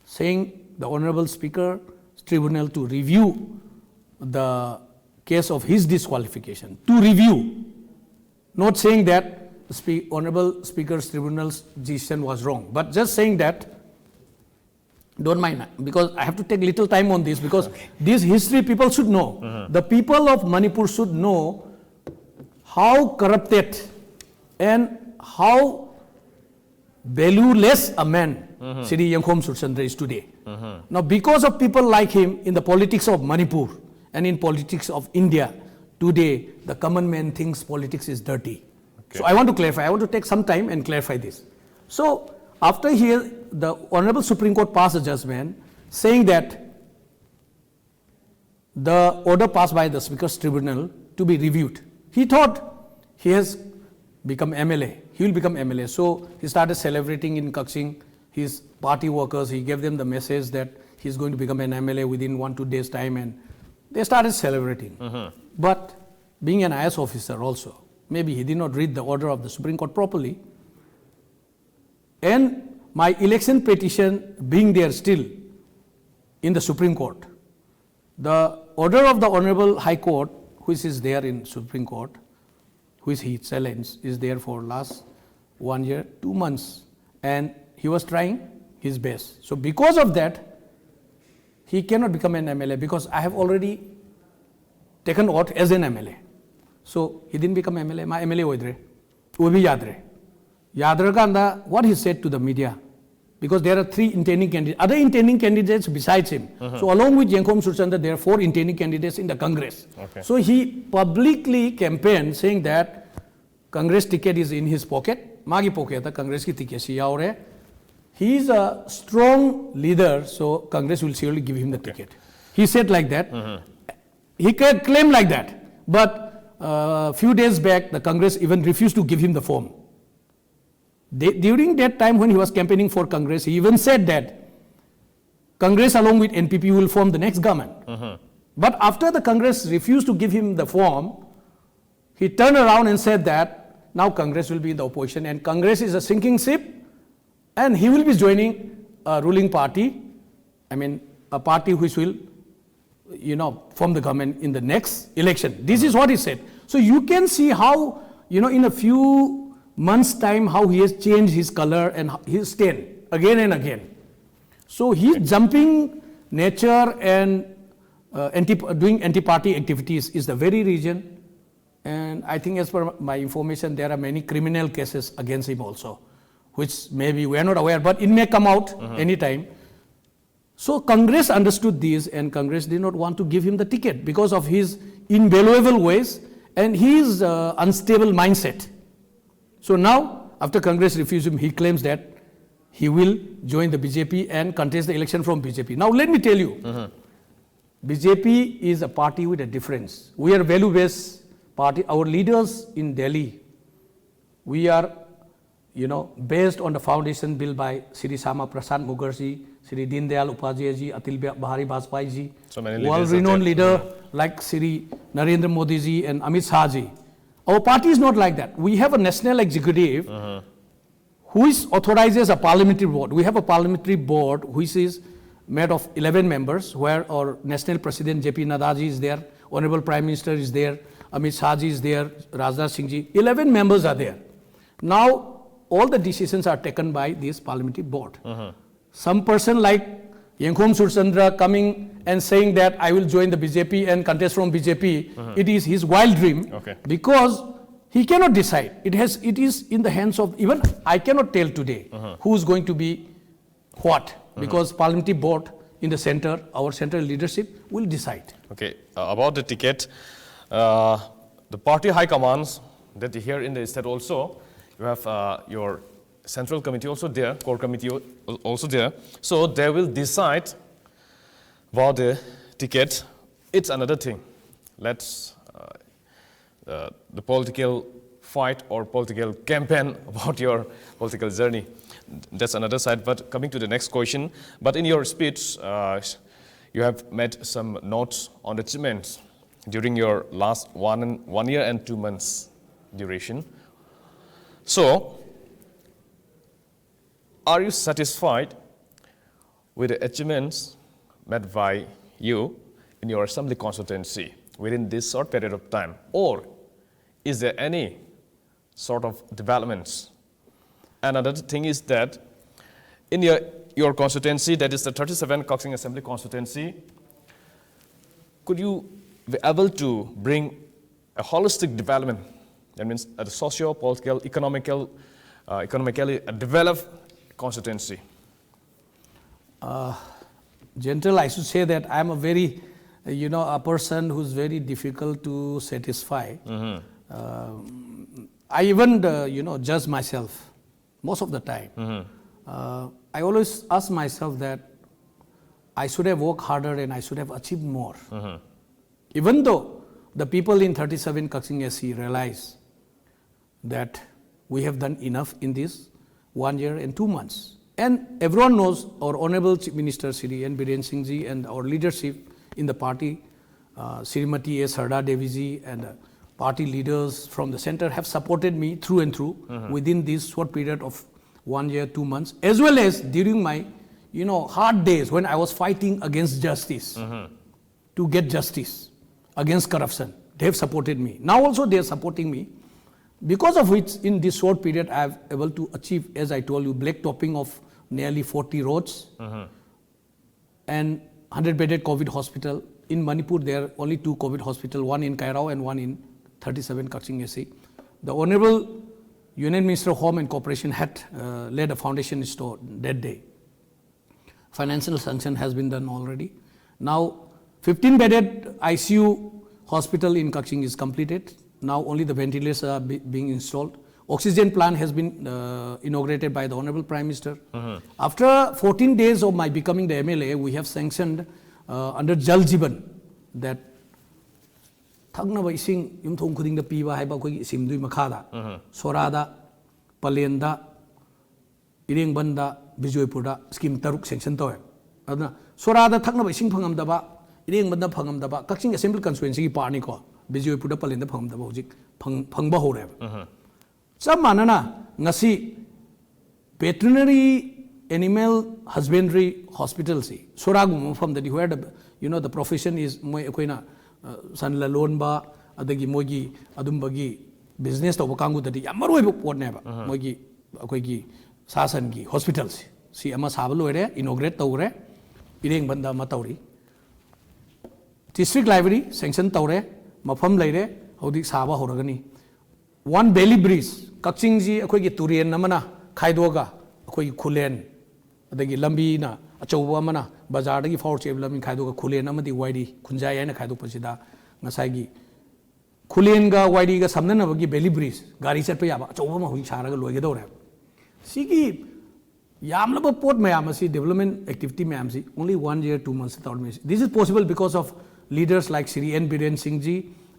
saying the Honorable Speaker Tribunal to review the case of his disqualification, to review, not saying that the spe- Honorable Speaker's Tribunal's decision was wrong, but just saying that, don't mind, because I have to take little time on this, because this history people should know. The people of Manipur should know how corrupted and how valueless a man Shri Yangkhom Surchandra is today. Now, because of people like him in the politics of Manipur and in politics of India, today the common man thinks politics is dirty. So I want to clarify. I want to take some time and clarify this. So after he, the Honorable Supreme Court passed a judgment saying that the order passed by the Speaker's Tribunal to be reviewed. He thought he has become M L A. He will become M L A. So he started celebrating in Kakching. His party workers, he gave them the message that he's going to become an M L A within one, two days' time, and they started celebrating. But being an I A S officer also, maybe he did not read the order of the Supreme Court properly. And my election petition being there still in the Supreme Court, the order of the Honorable High Court, which is there in Supreme Court, which he challenged, is there for last one year, two months, and he was trying his best. So because of that, he cannot become an M L A, because I have already taken oath as an M L A. So he didn't become M L A. ꯃꯥ M L A ꯑꯣꯏꯗ꯭ꯔꯦ, ꯑꯣꯏꯕ ꯌꯥꯗ꯭ꯔꯦ꯫ ꯌꯥꯗ꯭ꯔꯀꯥꯟꯗ, what he said to the media, because there are three intending candidates, other intending candidates besides him. So along with Yangkhom Surchandra, there are four intending candidates in the Congress. Okay. So he publicly campaigned saying that Congress ticket is in his pocket. ꯃꯥꯒꯤ pocketꯇ Congressꯀꯤ ticketꯁꯤ ꯌꯥꯎꯔꯦ. He is a strong leader, so Congress will surely give him the ticket. He said like that. He ca- claimed like that. But a few days back, the Congress even refused to give him the form. They, during that time when he was campaigning for Congress, he even said that Congress along with N P P will form the next government. But after the Congress refused to give him the form, he turned around and said that now Congress will be in the opposition and Congress is a sinking ship and he will be joining a ruling party, I mean, a party which will, you know, form the government in the next election. This is what he said. So you can see how, you know, in a few months' time, how he has changed his color and his stand again and again. So his jumping nature and uh, anti, doing anti-party activities is the very reason. And I think, as per my information, there are many criminal cases against him also, which maybe we are not aware, but it may come out anytime. So Congress understood this, and Congress did not want to give him the ticket because of his unbelievable ways and his uh, unstable mindset. So now, after Congress refused him, he claims that he will join the B J P and contest the election from B J P. Now, let me tell you, B J P is a party with a difference. We are a value-based party. Our leaders in Delhi, we are, you know, based on the foundation built by Shri Shyama Prasad Mukherjee, Shri Deen Dayal Upadhyay ji, Atal Bihari Vajpayee ji, So many leaders are world-renowned there. Leader like Shri Narendra Modi ji and Amit Shah ji. Our party is not like that. We have a national executive who is authorizes a parliamentary board. We have a parliamentary board which is made of eleven members, where our national president J P Nadda ji is there, Honorable Prime Minister is there, Amit Shah ji is there, Rajnath Singh ji. Eleven members are there. Now, all the decisions are taken by this parliamentary board. Some person like Yangkhom Surchandra coming and saying that I will join the B J P and contest from B J P, it is his wild dream Okay. because he cannot decide. It has, it is in the hands of, even I cannot tell today who's going to be what, because parliamentary board in the center, our central leadership will decide. Okay, uh, about the ticket, uh, the party high commands that here in the state also, you have uh, your central committee also there, core committee al- also there. So they will decide about the ticket. It's another thing. Let's uh, uh, the political fight or political campaign about your political journey. That's another side. But coming to the next question, but in your speech, uh, you have made some notes on achievements during your last one, one year and two months duration. So, are you satisfied with the achievements made by you in your assembly constituency within this short period of time? Or is there any sort of developments? Another thing is that in your, your constituency, that is the thirty-seven Kakching Assembly Constituency, could you be able to bring a holistic development? That means at a socio-political, economical, uh, economically a developed constituency. Uh, General, I should say that I'm a very, uh, you know, a person who's very difficult to satisfy. Uh, I even, uh, you know, judge myself most of the time. Uh, I always ask myself that I should have worked harder and I should have achieved more. Even though the people in thirty-seven Kakching S C realize that we have done enough in this one year and two months. And everyone knows our Honorable Chief Minister Shri N Biren Singh ji and our leadership in the party, uh, Srimati A Sarda Devi ji and uh, party leaders from the center have supported me through and through within this short period of one year, two months, as well as during my, you know, hard days when I was fighting against justice to get justice against corruption. They have supported me. Now also they are supporting me, because of which in this short period I have able to achieve, as I told you, black topping of nearly forty roads and hundred bedded COVID hospital. In Manipur, there are only two COVID hospital, one in Kairao and one in thirty-seven Kakching S C. The Honorable Union Minister of Home and Cooperation had uh, laid a foundation stone that day. Financial sanction has been done already. Now, fifteen bedded I C U hospital in Kakching is completed. Now only the ventilators are be- being installed. Oxygen plant has been uh, inaugurated by the Honorable Prime Minister. After fourteen days of my becoming the M L A, we have sanctioned uh, under Jal Jeevan that ꯊꯛꯅꯕ ꯏꯁꯤꯡ ꯌꯨꯝꯊꯣꯡ ꯈꯨꯗꯤꯡꯗ ꯄꯤꯕ ꯍꯥꯏꯕ ꯑꯩꯈꯣꯏꯒꯤ ꯁꯤꯝꯗꯨꯒꯤ ꯃꯈꯥꯗ ꯁꯣꯔꯥꯗ, ꯄꯂꯦꯟꯗ, ꯏꯔꯦꯡꯕꯟꯗ, ꯕꯤꯖꯣꯏꯄꯨꯔꯗ scheme ꯇꯔꯨꯛ sanction ꯇꯧꯋꯦ꯫ ꯑꯗꯨꯅ ꯁꯣꯔꯥꯗ ꯊꯛꯅꯕ ꯏꯁꯤꯡ ꯐꯪꯉꯝꯗꯕ, ꯏꯔꯦꯡꯕꯟꯗ ꯐꯪꯉꯝꯗꯕ, ꯀꯛꯆꯤꯡ ꯑꯦꯁꯦꯝꯕ꯭ꯂꯤ ꯀꯟꯁꯇꯤꯇ꯭ꯋꯦꯟꯁꯤꯒꯤ ꯄꯥꯔꯠꯅꯤꯀꯣ, ꯕꯤꯖꯣꯏꯄꯨꯔꯗ, ꯄꯂꯦꯟꯗ ꯐꯪꯉꯝꯗꯕ ꯍꯧꯖꯤꯛ ꯐꯪ- ꯐꯪꯕ ꯍꯧꯔꯦꯕ꯫ ꯆꯞ ꯃꯥꯟꯅꯅ ꯉꯁꯤ ꯚꯦꯇꯔꯤꯅꯔꯤ ꯑꯦꯅꯤꯃꯦꯜ ꯍꯁꯕꯦꯟꯗ꯭ꯔꯤ ꯍꯣꯁꯄꯤꯇꯥꯜꯁꯤ ꯁꯣꯔꯥꯒꯨꯝꯕ ꯃꯐꯝꯗꯗꯤ where the, you know, the profession is, ꯃꯣꯏ ꯑꯩꯈꯣꯏꯅ ꯑ, ꯁꯟ ꯂꯂꯣꯟꯕ, ꯑꯗꯒꯤ ꯃꯣꯏꯒꯤ ꯑꯗꯨꯝꯕꯒꯤ ꯕꯤꯖꯤꯅꯦꯁ ꯇꯧꯕ ꯀꯥꯡꯕꯨꯗꯗꯤ ꯌꯥꯝ ꯃꯔꯨ ꯑꯣꯏꯕ ꯄꯣꯠꯅꯦꯕ꯫ ꯃꯣꯏꯒꯤ ꯑꯩꯈꯣꯏꯒꯤ ꯁꯥ ꯁꯟꯒꯤ ꯍꯣꯁꯄꯤꯇꯥꯜꯁꯤ ꯁꯤ ꯑꯃ ꯁꯥꯕ ꯂꯣꯏꯔꯦ, ꯏꯅꯣꯒ꯭ꯔꯦꯠ ꯇꯧꯔꯦ, ꯏꯔꯦꯡꯕꯟꯗ ꯑꯃ ꯇꯧꯔꯤ꯫ ꯗꯤꯁꯇ꯭ꯔꯤꯛ ꯂꯥꯏꯕ꯭ꯔꯦꯔꯤ ꯁꯦꯡꯁꯟ ꯇꯧꯔꯦ, ꯃꯐꯝ ꯂꯩꯔꯦ, ꯍꯧꯖꯤꯛ ꯁꯥꯕ ꯍꯧꯔꯒꯅꯤ꯫ ꯋꯥꯟ ꯕꯦꯂꯤ ꯕ꯭ꯔꯤꯖ, ꯀꯛꯆꯤꯡꯁꯤ ꯑꯩꯈꯣꯏꯒꯤ ꯇꯨꯔꯦꯟ ꯑꯃꯅ ꯈꯥꯏꯗꯣꯛꯑꯒ ꯑꯩꯈꯣꯏꯒꯤ ꯈꯨꯂꯦꯟ, ꯑꯗꯒꯤ ꯂꯝꯕꯤꯅ ꯑꯆꯧꯕ ꯑꯃꯅ ꯕꯖꯥꯔꯗꯒꯤ ꯐꯥꯎꯔ ꯆꯦꯟꯕ ꯂꯝꯕꯤ ꯈꯥꯏꯗꯣꯛꯑꯒ ꯈꯨꯂꯦꯟ ꯑꯃꯗꯤ ꯋꯥꯏꯔꯤ ꯈꯨꯟꯖꯥꯏ ꯍꯥꯏꯅ ꯈꯥꯏꯗꯣꯛꯄꯁꯤꯗ ꯉꯁꯥꯏꯒꯤ ꯈꯨꯂꯦꯟꯒ ꯋꯥꯏꯔꯤꯒ ꯁꯝꯅꯅꯕꯒꯤ ꯕꯦꯂꯤ ꯕ꯭ꯔꯤꯖ, ꯒꯥꯔꯤ ꯆꯠꯄ ꯌꯥꯕ ꯑꯆꯧꯕ ꯑꯃ ꯍꯧꯖꯤꯛ ꯁꯥꯔꯒ ꯂꯣꯏꯒꯗꯧꯔꯦ꯫ ꯁꯤꯒꯤ ꯌꯥꯝꯂꯕ ꯄꯣꯠ ꯃꯌꯥꯝ ꯑꯁꯤ, ꯗꯤꯕꯂꯞꯃꯦꯟ ꯑꯦꯛꯇꯤꯚꯤꯇꯤ ꯃꯌꯥꯝꯁꯤ only one year, two months ꯇꯧꯔꯝꯃꯤ꯫ This is possible because of leaders like Shri N Biren Singh ji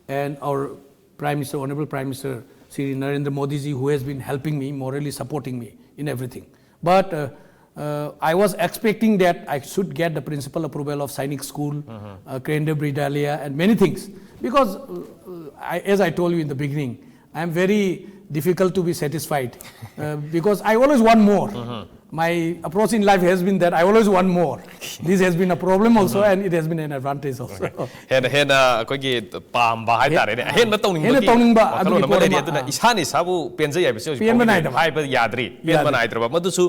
and our Prime Minister, Honorable Prime Minister Shri Narendra Modi ji, who has been helping me, morally supporting me in everything. But uh, uh, I was expecting that I should get the principal approval of Sainik School, uh, Kendriya Vidyalaya, and many things. Because, uh, I, as I told you in the beginning, I am very difficult to be satisfied uh, because I always want more. My approach in life has been that I always want more. This has been a problem also, and it has been an advantage also. ꯍꯦꯟꯅ ꯍꯦꯟꯅ ꯑꯩꯈꯣꯏꯒꯤ ꯄꯥꯝꯕ ꯍꯥꯏꯇꯥꯔꯦꯅꯦ, ꯑꯍꯦꯟꯕ ꯇꯧꯅꯤꯡꯕꯒꯤ ꯍꯦꯟꯅ ꯇꯧꯅꯤꯡꯕ ꯋꯥꯈꯜꯂꯣꯟ ꯑꯗꯨꯒꯤ ꯑꯃ ꯂꯩꯔꯤ꯫ ꯄꯣꯠ ꯑꯃ, ꯑꯗꯨꯅ ꯑꯥ, ꯏꯁꯥꯅ ꯏꯁꯥꯕꯨ ꯄꯦꯟꯖꯩ ꯍꯥꯏꯕꯁꯤ ꯍꯧꯖꯤꯛ ꯄꯦꯟꯕ ꯐꯥꯎꯒꯤꯗꯤ ꯅꯥꯏꯗꯕ꯫ ꯍꯥꯏꯕ ꯌꯥꯗ꯭ꯔꯤ꯫ ꯄꯦꯟꯕ ꯌꯥꯗ꯭ꯔꯤ꯫ ꯅꯥꯏꯗ꯭ꯔꯕ ꯃꯗꯨꯁꯨ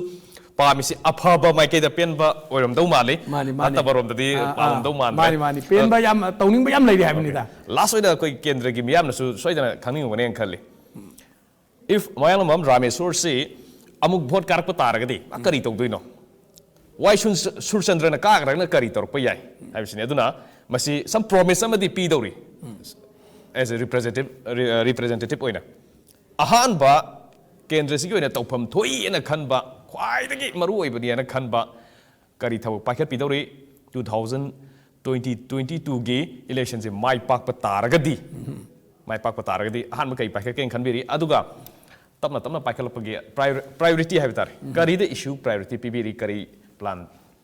ꯄꯥꯝꯃꯤꯁꯤ ꯑꯐꯕ ꯃꯥꯏꯀꯩꯗ ꯄꯦꯟꯕ ꯑꯣꯏꯔꯝꯗꯧ ꯃꯥꯜꯂꯤ꯫ ꯃꯥꯅꯤ, ꯃꯥꯅꯤ꯫ ꯐꯠꯇꯕꯔꯣꯝꯗꯗꯤ ꯑꯥ, ꯑꯥ, ꯄꯥꯝꯃꯝꯗꯧ ꯃꯥꯟꯗ꯭ꯔꯦ꯫ ꯃꯥꯅꯤ, ꯃꯥꯅꯤ꯫ ꯄꯦꯟꯕ ꯌꯥꯝ ꯇꯧꯅꯤꯡꯕ ꯌꯥꯝ ꯂꯩꯔꯤ ꯍꯥꯏꯕꯅꯤꯗ꯫ ꯂꯥꯁ ꯑꯣꯏꯅ ꯑꯩꯈꯣꯏ ꯀꯦꯟꯗ꯭ꯔꯒꯤ ꯃꯤꯌꯥꯝꯅꯁꯨ ꯁꯣꯏꯗꯅ ꯈꯪꯅꯤꯡꯉꯝꯒꯅꯦꯅ ꯈꯜꯂꯤ꯫ If ꯃꯌꯥꯡꯂꯝꯕꯝ ꯔꯥꯃꯦꯁꯣꯔꯁꯤ ꯑꯃꯨꯛ ꯚꯣꯠ ꯀꯥꯔꯛꯄ ꯇꯥꯔꯒꯗꯤ ꯃꯥ ꯀꯔꯤ ꯇꯧꯗꯣꯏꯅꯣ? ꯋꯥꯏ ꯁꯨꯔ- ꯁꯨꯔꯆꯟꯗ꯭ꯔꯅ ꯀꯥꯈ꯭ꯔꯒꯅ ꯀꯔꯤ ꯇꯧꯔꯛꯄ ꯌꯥꯏ ꯍꯥꯏꯕꯁꯤꯅꯤ꯫ ꯑꯗꯨꯅ ꯃꯁꯤ some promise ꯑꯃꯗꯤ ꯄꯤꯗꯧꯔꯤ꯫ as a representative representative ꯑꯣꯏꯅ ꯑꯍꯥꯟꯕ ꯀꯦꯟꯗ꯭ꯔꯁꯤꯒꯤ ꯑꯣꯏꯅ ꯇꯧꯐꯝ ꯊꯣꯛꯏ ꯍꯥꯏꯅ ꯈꯟꯕ, ꯈ꯭ꯋꯥꯏꯗꯒꯤ ꯃꯔꯨ ꯑꯣꯏꯕꯅꯤ ꯍꯥꯏꯅ ꯈꯟꯕ ꯀꯔꯤ ꯊꯕꯛ ꯄꯥꯏꯈꯠꯄꯤꯗꯧꯔꯤ? Two thousand twenty twenty twoꯒꯤ electionꯁꯦ ꯃꯥꯏ ꯄꯥꯛꯄ ꯇꯥꯔꯒꯗꯤ, ꯃꯥꯏ ꯄꯥꯛꯄ ꯇꯥꯔꯒꯗꯤ ꯑꯍꯥꯟꯕ ꯀꯔꯤ ꯄꯥꯏꯈꯠꯀꯦꯅ ꯈꯟꯕꯤꯔꯤ? ꯑꯗꯨꯒ ꯇꯞꯅ ꯇꯞꯅ ꯄꯥꯏꯈꯠꯂꯛꯄꯒꯤ prior- priority ꯍꯥꯏꯕ ꯇꯥꯔꯦ, ꯀꯔꯤꯗ issue priority ꯄꯤꯕꯤꯔꯤ, ꯀꯔꯤ plan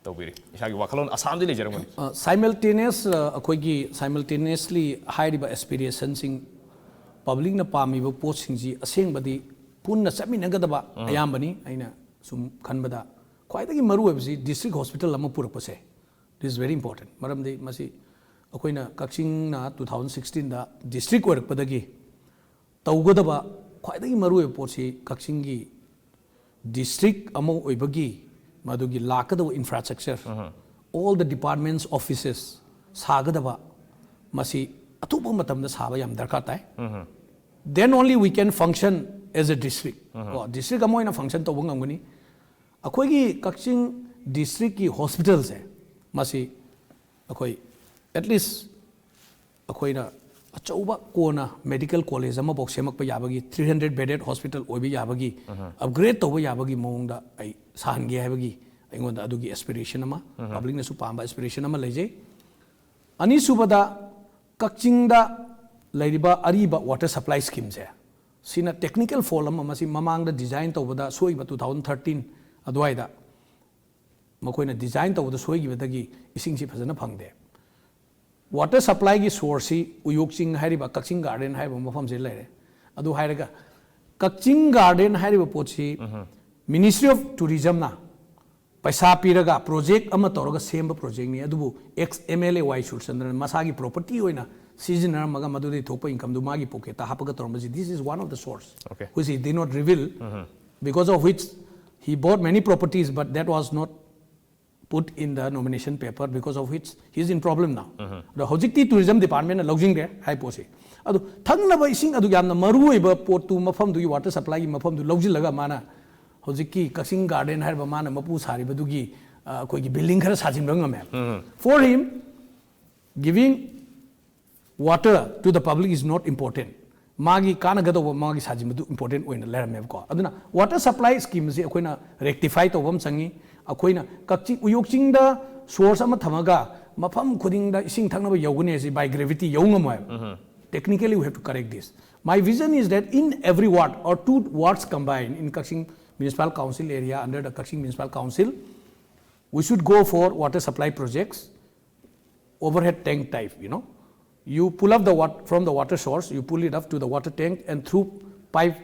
ꯇꯧꯕꯤꯔꯤ? ꯏꯁꯥꯒꯤ ꯋꯥꯈꯜꯂꯣꯟ ꯑꯁꯥꯝꯗꯤ ꯂꯩꯖꯔꯝꯒꯅꯤ꯫ Simultaneous ꯑꯩꯈꯣꯏꯒꯤ simultaneously ꯍꯥꯏꯔꯤꯕ aspirationꯁꯤꯡ, publicꯅ ꯄꯥꯝꯃꯤꯕ ꯄꯣꯠꯁꯤꯡꯁꯤ ꯑꯁꯦꯡꯕꯗꯤ ꯄꯨꯟꯅ ꯆꯠꯃꯤꯟꯅꯒꯗꯕ ꯑꯌꯥꯝꯕꯅꯤ꯫ ꯑꯩꯅ ꯁꯨꯝ ꯈꯟꯕꯗ ꯈ꯭ꯋꯥꯏꯗꯒꯤ ꯃꯔꯨ ꯑꯣꯏꯕꯁꯤ district hospital ꯑꯃ ꯄꯨꯔꯛꯄꯁꯦ, this is very important꯫ ꯃꯔꯝꯗꯤ ꯃꯁꯤ ꯑꯩꯈꯣꯏꯅ ꯀꯛꯆꯤꯡꯅ two thousand sixteenꯗ district ꯑꯣꯏꯔꯛꯄꯗꯒꯤ ꯇꯧꯒꯗꯕ ꯈ꯭ꯋꯥꯏꯗꯒꯤ ꯃꯔꯨꯑꯣꯏꯕ ꯄꯣꯠꯁꯤ ꯀꯛꯆꯤꯡꯒꯤ district ꯑꯃ ꯑꯣꯏꯕꯒꯤ ꯃꯗꯨꯒꯤ ꯂꯥꯛꯀꯗꯕ infrastructure, all the departments offices ꯁꯥꯒꯗꯕ, ꯃꯁꯤ ꯑꯊꯨꯕ ꯃꯇꯝꯗ ꯁꯥꯕ ꯌꯥꯝ ꯗꯔꯀꯥꯔ ꯇꯥꯏ꯫ Then only we can function as a district꯫ ꯀꯣ, district ꯑꯃ ꯑꯣꯏꯅ function ꯇꯧꯕ ꯉꯝꯒꯅꯤ꯫ ꯑꯩꯈꯣꯏꯒꯤ ꯀꯛꯆꯤꯡ districtꯀꯤ hospitalꯁꯦ, ꯃꯁꯤ ꯑꯩꯈꯣꯏ at least ꯑꯩꯈꯣꯏꯅ ꯑꯆꯧꯕ ꯀꯣꯟꯅ medical college ꯑꯃꯐꯥꯎ ꯁꯦꯝꯃꯛꯄ ꯌꯥꯕꯒꯤ, three hundred bedded hospital ꯑꯣꯏꯕ ꯌꯥꯕꯒꯤ, upgrade ꯇꯧꯕ ꯌꯥꯕꯒꯤ ꯃꯑꯣꯡꯗ ꯑꯩ ꯁꯥꯍꯟꯒꯦ ꯍꯥꯏꯕꯒꯤ ꯑꯩꯉꯣꯟꯗ ꯑꯗꯨꯒꯤ aspiration ꯑꯃ, publicꯅꯁꯨ ꯄꯥꯝꯕ aspiration ꯑꯃ ꯂꯩꯖꯩ꯫ ꯑꯅꯤꯁꯨꯕꯗ, ꯀꯛꯆꯤꯡꯗ ꯂꯩꯔꯤꯕ ꯑꯔꯤꯕ water supply schemeꯁꯦ, ꯁꯤꯅ technical fault ꯑꯃ, ꯃꯁꯤ ꯃꯃꯥꯡꯗ design ꯇꯧꯕꯗ ꯁꯣꯏꯕ, two thousand thirteen ꯑꯗꯨꯋꯥꯏꯗ ꯃꯈꯣꯏꯅ design ꯇꯧꯕꯗ ꯁꯣꯏꯈꯤꯕꯗꯒꯤ ꯏꯁꯤꯡꯁꯤ ꯐꯖꯅ ꯐꯪꯗꯦ꯫ Water supplyꯒꯤ sourceꯁꯤ ꯎꯌꯣꯛ ꯆꯤꯡ ꯍꯥꯏꯔꯤꯕ ꯀꯛꯆꯤꯡ garden ꯍꯥꯏꯔꯤꯕ ꯃꯐꯝꯁꯤꯗ ꯂꯩꯔꯦ꯫ ꯑꯗꯨ ꯍꯥꯏꯔꯒ, ꯀꯛꯆꯤꯡ garden ꯍꯥꯏꯔꯤꯕ ꯄꯣꯠꯁꯤ Ministry of Tourismꯅ ꯄꯩꯁꯥ ꯄꯤꯔꯒ project ꯑꯃ ꯇꯧꯔꯒ ꯁꯦꯝꯕ projectꯅꯤ꯫ ꯑꯗꯨꯕꯨ ex MLA ꯋꯥꯏ ꯁꯨꯔꯆꯟꯗ꯭ꯔꯅ ꯃꯁꯥꯒꯤ property ꯑꯣꯏꯅ ꯁꯤꯖꯤꯟꯅꯔꯝꯃꯒ ꯃꯗꯨꯗꯒꯤ ꯊꯣꯛꯄ incomeꯗꯨ ꯃꯥꯒꯤ pocketꯇ ꯍꯥꯞꯄꯒ ꯇꯧꯔꯝꯕꯁꯤ, this is one of the source Okay. which he did not reveal, because of which he bought many properties, but that was not put in the nomination paper, because of which he is in problem now꯫ ꯑꯗꯣ ꯍꯧꯖꯤꯛꯇꯤ tourism departmentꯅ ꯂꯧꯁꯤꯟꯈ꯭ꯔꯦ ꯍꯥꯏ ꯄꯣꯠꯁꯤ꯫ ꯑꯗꯣ ꯊꯛꯅꯕ ꯏꯁꯤꯡ ꯑꯗꯨ ꯌꯥꯝꯅ ꯃꯔꯨ ꯑꯣꯏꯕ ꯄꯣꯠꯇꯨ, ꯃꯐꯝꯗꯨꯒꯤ water supplyꯒꯤ ꯃꯐꯝꯗꯨ ꯂꯧꯁꯤꯜꯂꯒ ꯃꯥꯅ ꯍꯧꯖꯤꯛꯀꯤ ꯀꯛꯆꯤꯡ garden ꯍꯥꯏꯔꯤꯕ ꯃꯥꯅ ꯃꯄꯨ ꯁꯥꯔꯤꯕꯗꯨꯒꯤ, ꯑ, ꯑꯩꯈꯣꯏꯒꯤ building ꯈꯔ ꯁꯥꯖꯤꯟꯕ ꯉꯝꯃꯦ꯫ For him, giving Water to the public is not important. ꯃꯥꯒꯤ ꯀꯥꯟꯅꯒꯗꯧꯕ ꯃꯥꯒꯤ ꯁꯥꯖꯤꯟꯕꯗꯨ important ꯑꯣꯏꯅ ꯂꯩꯔꯝꯃꯦꯕꯀꯣ꯫ ꯑꯗꯨꯅ water supply scheme ꯑꯁꯤ ꯑꯩꯈꯣꯏꯅ rectify ꯇꯧꯕ ꯑꯃ ꯆꯪꯉꯤ꯫ ꯑꯩꯈꯣꯏꯅ ꯀꯛꯆꯤꯡ, ꯎꯌꯣꯛ ꯆꯤꯡꯗ source ꯑꯃ ꯊꯝꯃꯒ ꯃꯐꯝ ꯈꯨꯗꯤꯡꯗ ꯏꯁꯤꯡ ꯊꯛꯅꯕ ꯌꯧꯒꯅꯤ ꯍꯥꯏꯁꯤ by gravity ꯌꯧ ꯉꯝꯃꯣꯏꯕ꯫ Technically, we have to correct this. My vision is that in every ward or two wards combined in Kakching Municipal Council area under the Kakching Municipal Council, we should go for water supply projects, overhead tank type, you know. You pull up the wat-, from the water source, you pull it up to the water tank, and through pipe,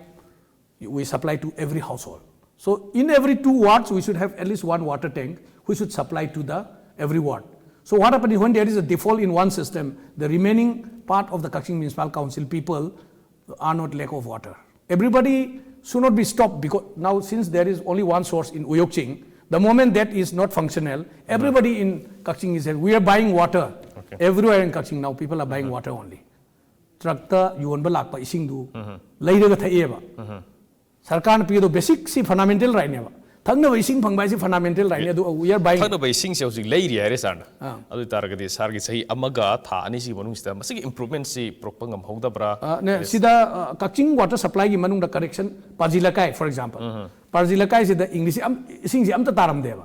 we supply to every household. So in every two wards, we should have at least one water tank, which should supply to the every ward. So what happens when there is a default in one system, the remaining part of the Kakching Municipal Council people are not lack of water. Everybody should not be stopped because now since there is only one source in Uyokching, the moment that is not functional, everybody in Kakching is saying, "We are buying water." Okay. Everywhere in Kakching now, people are buying water only. ꯇ꯭ꯔꯛꯇ ꯌꯣꯟꯕ ꯂꯥꯛꯄ ꯏꯁꯤꯡꯗꯨ ꯂꯩꯔꯒ ꯊꯛꯑꯦꯕ꯫ ꯁꯔꯀꯥꯔꯅ ꯄꯤꯗꯣ basic ꯁꯤ fundamental right ꯅꯦꯕ꯫ ꯊꯛꯅꯕ ꯏꯁꯤꯡ ꯐꯪꯕ ꯍꯥꯏꯁꯤ fundamental right ꯅꯦ, ꯑꯗꯨ we are buying. ꯊꯛꯅꯕ ꯏꯁꯤꯡꯁꯦ ꯍꯧꯖꯤꯛ ꯂꯩꯔꯤ ꯍꯥꯏꯔꯦ ꯁꯥꯔꯅ꯫ ꯑꯥ꯫ ꯑꯗꯨ ꯑꯣꯏꯇꯥꯔꯒꯗꯤ ꯁꯥꯔꯒꯤ ꯆꯍꯤ ꯑꯃꯒ ꯊꯥ ꯑꯅꯤꯁꯤꯒꯤ ꯃꯅꯨꯡꯁꯤꯗ ꯃꯁꯤꯒꯤ improvement ꯁꯤ ꯄꯨꯔꯛꯄ ꯉꯝꯍꯧꯗꯕ꯭ꯔꯥ? ꯑ, ꯅꯦ, ꯁꯤꯗ, ꯑ, ꯀꯛꯆꯤꯡ water supply ꯒꯤ ꯃꯅꯨꯡꯗ correction ꯄꯥꯖꯤ ꯂꯩꯀꯥꯏ, for example, ꯄꯥꯖꯤ ꯂꯩꯀꯥꯏꯁꯤꯗ ꯏꯪꯂꯤꯁ ꯑꯝ-, ꯏꯁꯤꯡꯁꯤ ꯑꯝꯇ ꯇꯥꯔꯝꯗꯦꯕ꯫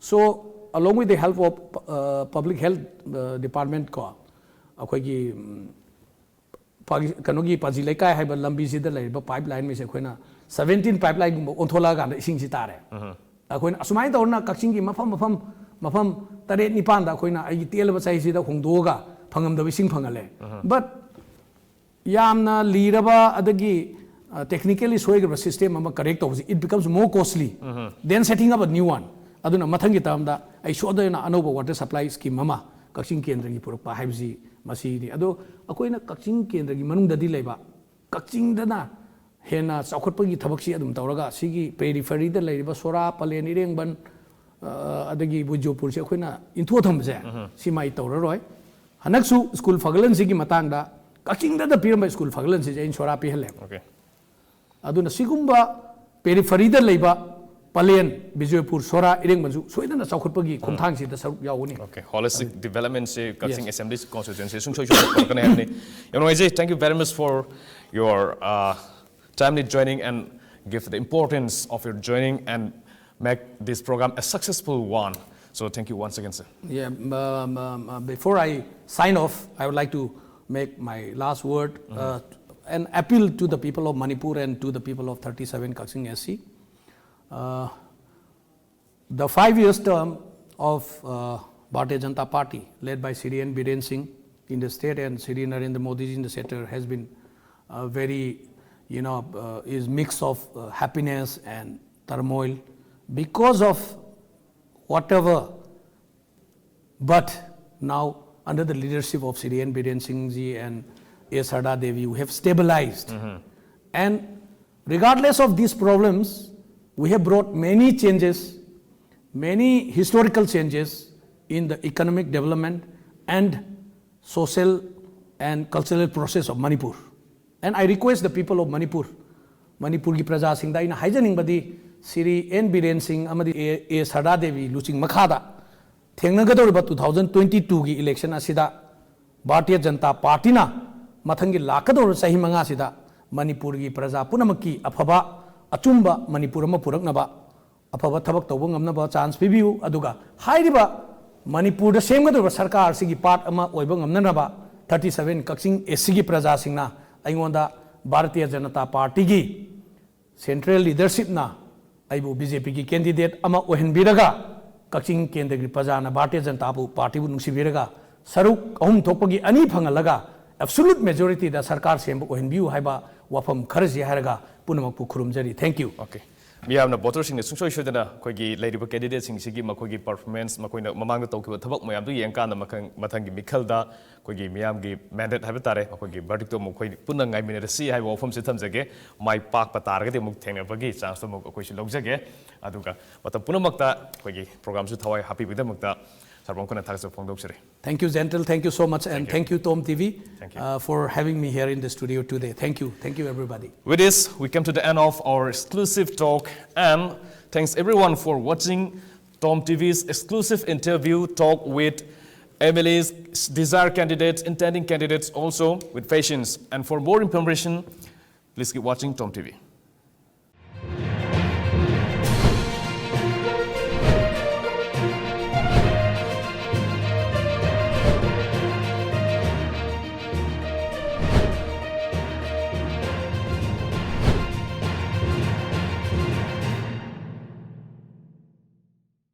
So along with the help of, uh, public health, uh, department ꯀꯣ, ꯑꯩꯈꯣꯏꯒꯤ, ꯎꯝ, ꯄꯥꯒꯤ-, ꯀꯩꯅꯣꯒꯤ ꯄꯥꯖꯤ ꯂꯩꯀꯥꯏ ꯍꯥꯏꯕ ꯂꯝꯕꯤꯁꯤꯗ ꯂꯩꯔꯤꯕ pipeline ꯃꯩꯁꯦ ꯑꯩꯈꯣꯏꯅ seventeen pipeline ꯒꯨꯝꯕ ꯑꯣꯟꯊꯣꯛꯂꯛꯑꯀꯥꯟꯗ ꯏꯁꯤꯡꯁꯤ ꯇꯥꯔꯦ꯫ ꯑꯩꯈꯣꯏꯅ ꯑꯁꯨꯃꯥꯏꯅ ꯇꯧꯗꯅ ꯀꯛꯆꯤꯡꯒꯤ ꯃꯐꯝ ꯃꯐꯝ ꯃꯐꯝ ꯇꯔꯦꯠ ꯅꯤꯄꯥꯟꯗ ꯑꯩꯈꯣꯏꯅ ꯑꯩꯒꯤ ꯇꯦꯜꯂꯕ ꯆꯍꯤꯁꯤꯗ ꯍꯣꯡꯗꯣꯛꯑꯒ ꯐꯪꯉꯝꯗꯕ ꯏꯁꯤꯡ ꯐꯪꯍꯜꯂꯦ꯫ But ꯌꯥꯝꯅ ꯂꯤꯔꯕ ꯑꯗꯒꯤ, ꯑ, technically ꯁꯣꯏꯈ꯭ꯔꯕ system ꯑꯃ correct ꯇꯧꯕꯁꯤ, it becomes more costly than setting up a new one. ꯑꯗꯨꯅ ꯃꯊꯪꯒꯤ term ꯗ ꯑꯩ ꯁꯣꯏꯗꯅ ꯑꯅꯧꯕ water supply scheme ꯑꯃ ꯀꯛꯆꯤꯡ ꯀꯦꯟꯗ꯭ꯔꯒꯤ ꯄꯨꯔꯛꯄ ꯍꯥꯏꯕꯁꯤ ꯃꯁꯤꯅꯤ꯫ ꯑꯗꯣ ꯑꯩꯈꯣꯏꯅ ꯀꯛꯆꯤꯡ ꯀꯦꯟꯗ꯭ꯔꯒꯤ ꯃꯅꯨꯡꯗꯗꯤ ꯂꯩꯕ, ꯀꯛꯆꯤꯡꯗꯅ ꯍꯦꯟꯅ ꯆꯥꯎꯈꯠꯄꯒꯤ ꯊꯕꯛꯁꯤ ꯑꯗꯨꯝ ꯇꯧꯔꯒ ꯁꯤꯒꯤ periphery ꯗ ꯂꯩꯔꯤꯕ ꯁꯣꯔꯥ, ꯄꯂꯦꯟ, ꯏꯔꯦꯡꯕꯟ, ꯑ, ꯑꯗꯒꯤ ꯕꯤꯖꯣꯄꯨꯔꯁꯦ ꯑꯩꯈꯣꯏꯅ ꯏꯟꯊꯣꯛꯑ ꯊꯝꯕꯁꯦ ꯁꯤꯃꯥꯏ ꯇꯧꯔꯔꯣꯏ꯫ ꯍꯟꯗꯛꯁꯨ ꯁ꯭ꯀꯨꯜ ꯐꯒꯠꯍꯟꯁꯤꯒꯤ ꯃꯇꯥꯡꯗ ꯀꯛꯆꯤꯡꯗꯗ ꯄꯤꯔꯝꯕ ꯁ꯭ꯀꯨꯜ ꯐꯒꯠꯍꯟꯁꯤꯁꯦ ꯑꯩꯅ ꯁꯣꯔꯥ ꯄꯤꯍꯜꯂꯦ꯫ Okay. ꯑꯗꯨꯅ ꯁꯤꯒꯨꯝꯕ periphery ꯗ ꯂꯩꯕ ꯄꯂꯦꯟ, ꯕꯤꯖꯣꯏꯄꯨꯔ, ꯁꯣꯔꯥ, ꯏꯔꯦꯡꯕꯁꯨ ꯁꯣꯏꯗꯅ ꯆꯥꯎꯈꯠꯄꯒꯤ ꯈꯣꯡꯊꯥꯡꯁꯤꯗ ꯁꯔꯨꯛ ꯌꯥꯎꯒꯅꯤ꯫ Okay, holistic development ꯁꯤ ꯀꯛꯆꯤꯡ Assembly Constituency ꯁꯨꯡꯁꯣꯏ ꯁꯣꯏꯗꯅ ꯄꯨꯔꯛꯀꯅꯤ ꯍꯥꯏꯕꯅꯤ꯫ ꯌꯥꯝ ꯅꯨꯡꯉꯥꯏꯖꯩ꯫ Thank you very much for your uh, timely joining and give the importance of your joining and make this program a successful one. So thank you once again, sir. Yeah, um, um, uh, before I sign off, I would like to make my last word, uh, an appeal to the people of Manipur and to the people of thirty-seven Kakching S C. Uh, the five years term of uh, Bharatiya Janata Party, led by Shri N Biren Singh in the state and Shri Narendra Modi ji in the center, has been uh, very, you know, uh, is mix of uh, happiness and turmoil because of whatever. But now, under the leadership of Shri N Biren Singh ji and A Sarda Devi, we have stabilized. And regardless of these problems, we have brought many changes, many historical changes in the economic development and social and cultural process of Manipur. And I request the people of Manipur, ꯃꯅꯤꯄꯨꯔꯒꯤ ꯄ꯭ꯔꯖꯥꯁꯤꯡꯗ ꯑꯩꯅ ꯍꯥꯏꯖꯅꯤꯡꯕꯗꯤ, Shri and Biren ꯁꯤꯡ ꯑꯃꯗꯤ ꯑꯦ ꯑꯦ ꯁꯔꯗꯥ ꯗꯦꯕꯤ ꯂꯨꯆꯤꯡ ꯃꯈꯥꯗ ꯊꯦꯡꯅꯒꯗꯧꯔꯤꯕ two thousand twenty twoꯒꯤ election ꯑꯁꯤꯗ ꯚꯥꯔꯇꯤꯌ ꯖꯅꯇꯥ ꯄꯥꯔꯇꯤꯅ ꯃꯊꯪꯒꯤ ꯂꯥꯛꯀꯗꯧꯔꯤꯕ ꯆꯍꯤ ꯃꯉꯥꯁꯤꯗ ꯃꯅꯤꯄꯨꯔꯒꯤ ꯄ꯭ꯔꯖꯥ ꯄꯨꯝꯅꯃꯛꯀꯤ ꯑꯐꯕ ꯑꯆꯨꯝꯕ ꯃꯅꯤꯄꯨꯔ ꯑꯃ ꯄꯨꯔꯛꯅꯕ ꯑꯐꯕ ꯊꯕꯛ ꯇꯧꯕ ꯉꯝꯅꯕ chance ꯄꯤꯕꯤꯌꯨ꯫ ꯑꯗꯨꯒ ꯍꯥꯏꯔꯤꯕ ꯃꯅꯤꯄꯨꯔꯗ ꯁꯦꯝꯒꯗꯧꯔꯤꯕ ꯁꯔꯀꯥꯔ ꯑꯁꯤꯒꯤ part ꯑꯃ ꯑꯣꯏꯕ ꯉꯝꯅꯅꯕ thirty seven ꯀꯛꯆꯤꯡ S C ꯒꯤ ꯄ꯭ꯔꯖꯥꯁꯤꯡꯅ ꯑꯩꯉꯣꯟꯗ ꯚꯥꯔꯇꯤꯌ ꯖꯅꯇꯥ ꯄꯥꯔꯇꯤꯒꯤ central leadershipꯅ ꯑꯩꯕꯨ B J P ꯒꯤ candidate ꯑꯃ ꯑꯣꯏꯍꯟꯕꯤꯔꯒ, ꯀꯛꯆꯤꯡ ꯀꯦꯟꯗ꯭ꯔꯒꯤ ꯄ꯭ꯔꯖꯥꯅ ꯚꯥꯔꯇꯤꯌ ꯖꯅꯇꯥꯕꯨ ꯄꯥꯔꯇꯤꯕꯨ ꯅꯨꯡꯁꯤꯕꯤꯔꯒ ꯁꯔꯨꯛ ꯑꯍꯨꯝ ꯊꯣꯛꯄꯒꯤ ꯑꯅꯤ ꯐꯪꯍꯜꯂꯒ absolute majorityꯗ ꯁꯔꯀꯥꯔ ꯁꯦꯝꯕ ꯑꯣꯏꯍꯟꯕꯤꯌꯨ ꯍꯥꯏꯕ ꯋꯥꯐꯝ ꯈꯔꯁꯤ ꯍꯥꯏꯔꯒ ꯄꯨꯝꯅꯃꯛꯄꯨ ꯈꯨꯔꯨꯝꯖꯔꯤ꯫ Thank you꯫ Okay. ꯃꯤꯌꯥꯝꯅ, voterꯁꯤꯡꯅ ꯁꯨꯡꯁꯣꯏ ꯁꯣꯏꯗꯅ ꯑꯩꯈꯣꯏꯒꯤ ꯂꯩꯔꯤꯕ candidateꯁꯤꯡꯁꯤꯒꯤ ꯃꯈꯣꯏꯒꯤ performance, ꯃꯈꯣꯏꯅ ꯃꯃꯥꯡꯗ ꯇꯧꯈꯤꯕ ꯊꯕꯛ ꯃꯌꯥꯝꯗꯨ ꯌꯦꯡꯀꯥꯟꯗ ꯃꯈꯪ-, ꯃꯊꯪꯒꯤ ꯃꯤꯈꯜꯗ ꯑꯩꯈꯣꯏꯒꯤ ꯃꯤꯌꯥꯝꯒꯤ mandate ꯍꯥꯏꯕ ꯇꯥꯔꯦ, ꯃꯈꯣꯏꯒꯤ verdictꯇꯣ ꯑꯃꯨꯛ ꯑꯩꯈꯣꯏ ꯄꯨꯟꯅ ꯉꯥꯏꯃꯤꯟꯅꯔꯁꯤ ꯍꯥꯏꯕ ꯋꯥꯐꯝꯁꯤ ꯊꯝꯖꯒꯦ꯫ ꯃꯥꯏ ꯄꯥꯛꯄ ꯇꯥꯔꯒꯗꯤ ꯑꯃꯨꯛ ꯊꯦꯡꯅꯕꯒꯤ chanceꯇꯣ ꯑꯃꯨꯛ ꯑꯩꯈꯣꯏꯁꯨ ꯂꯧꯖꯒꯦ꯫ ꯑꯗꯨꯒ ꯃꯇꯝ ꯄꯨꯝꯅꯃꯛꯇ ꯑꯩꯈꯣꯏꯒꯤ programꯁꯨ ꯊꯋꯥꯏ ꯍꯥꯞꯄꯤꯕꯒꯤꯗꯃꯛꯇ ꯁꯥꯔ ꯄꯣꯝ ꯀꯟꯅ ꯊꯥꯒꯠꯆꯕ ꯐꯣꯡꯗꯣꯛꯆꯔꯤ꯫ Thank you, Zentel. Thank you so much, and Thank you. Thank you, Tom T V, Thank you. Uh, for having me here in the studio today. Thank you. Thank you, everybody. With this, we come to the end of our exclusive talk, and thanks everyone for watching Tom T V's exclusive interview talk with M L As, desired candidates, intending candidates also with patience. And for more information, please keep watching Tom T V.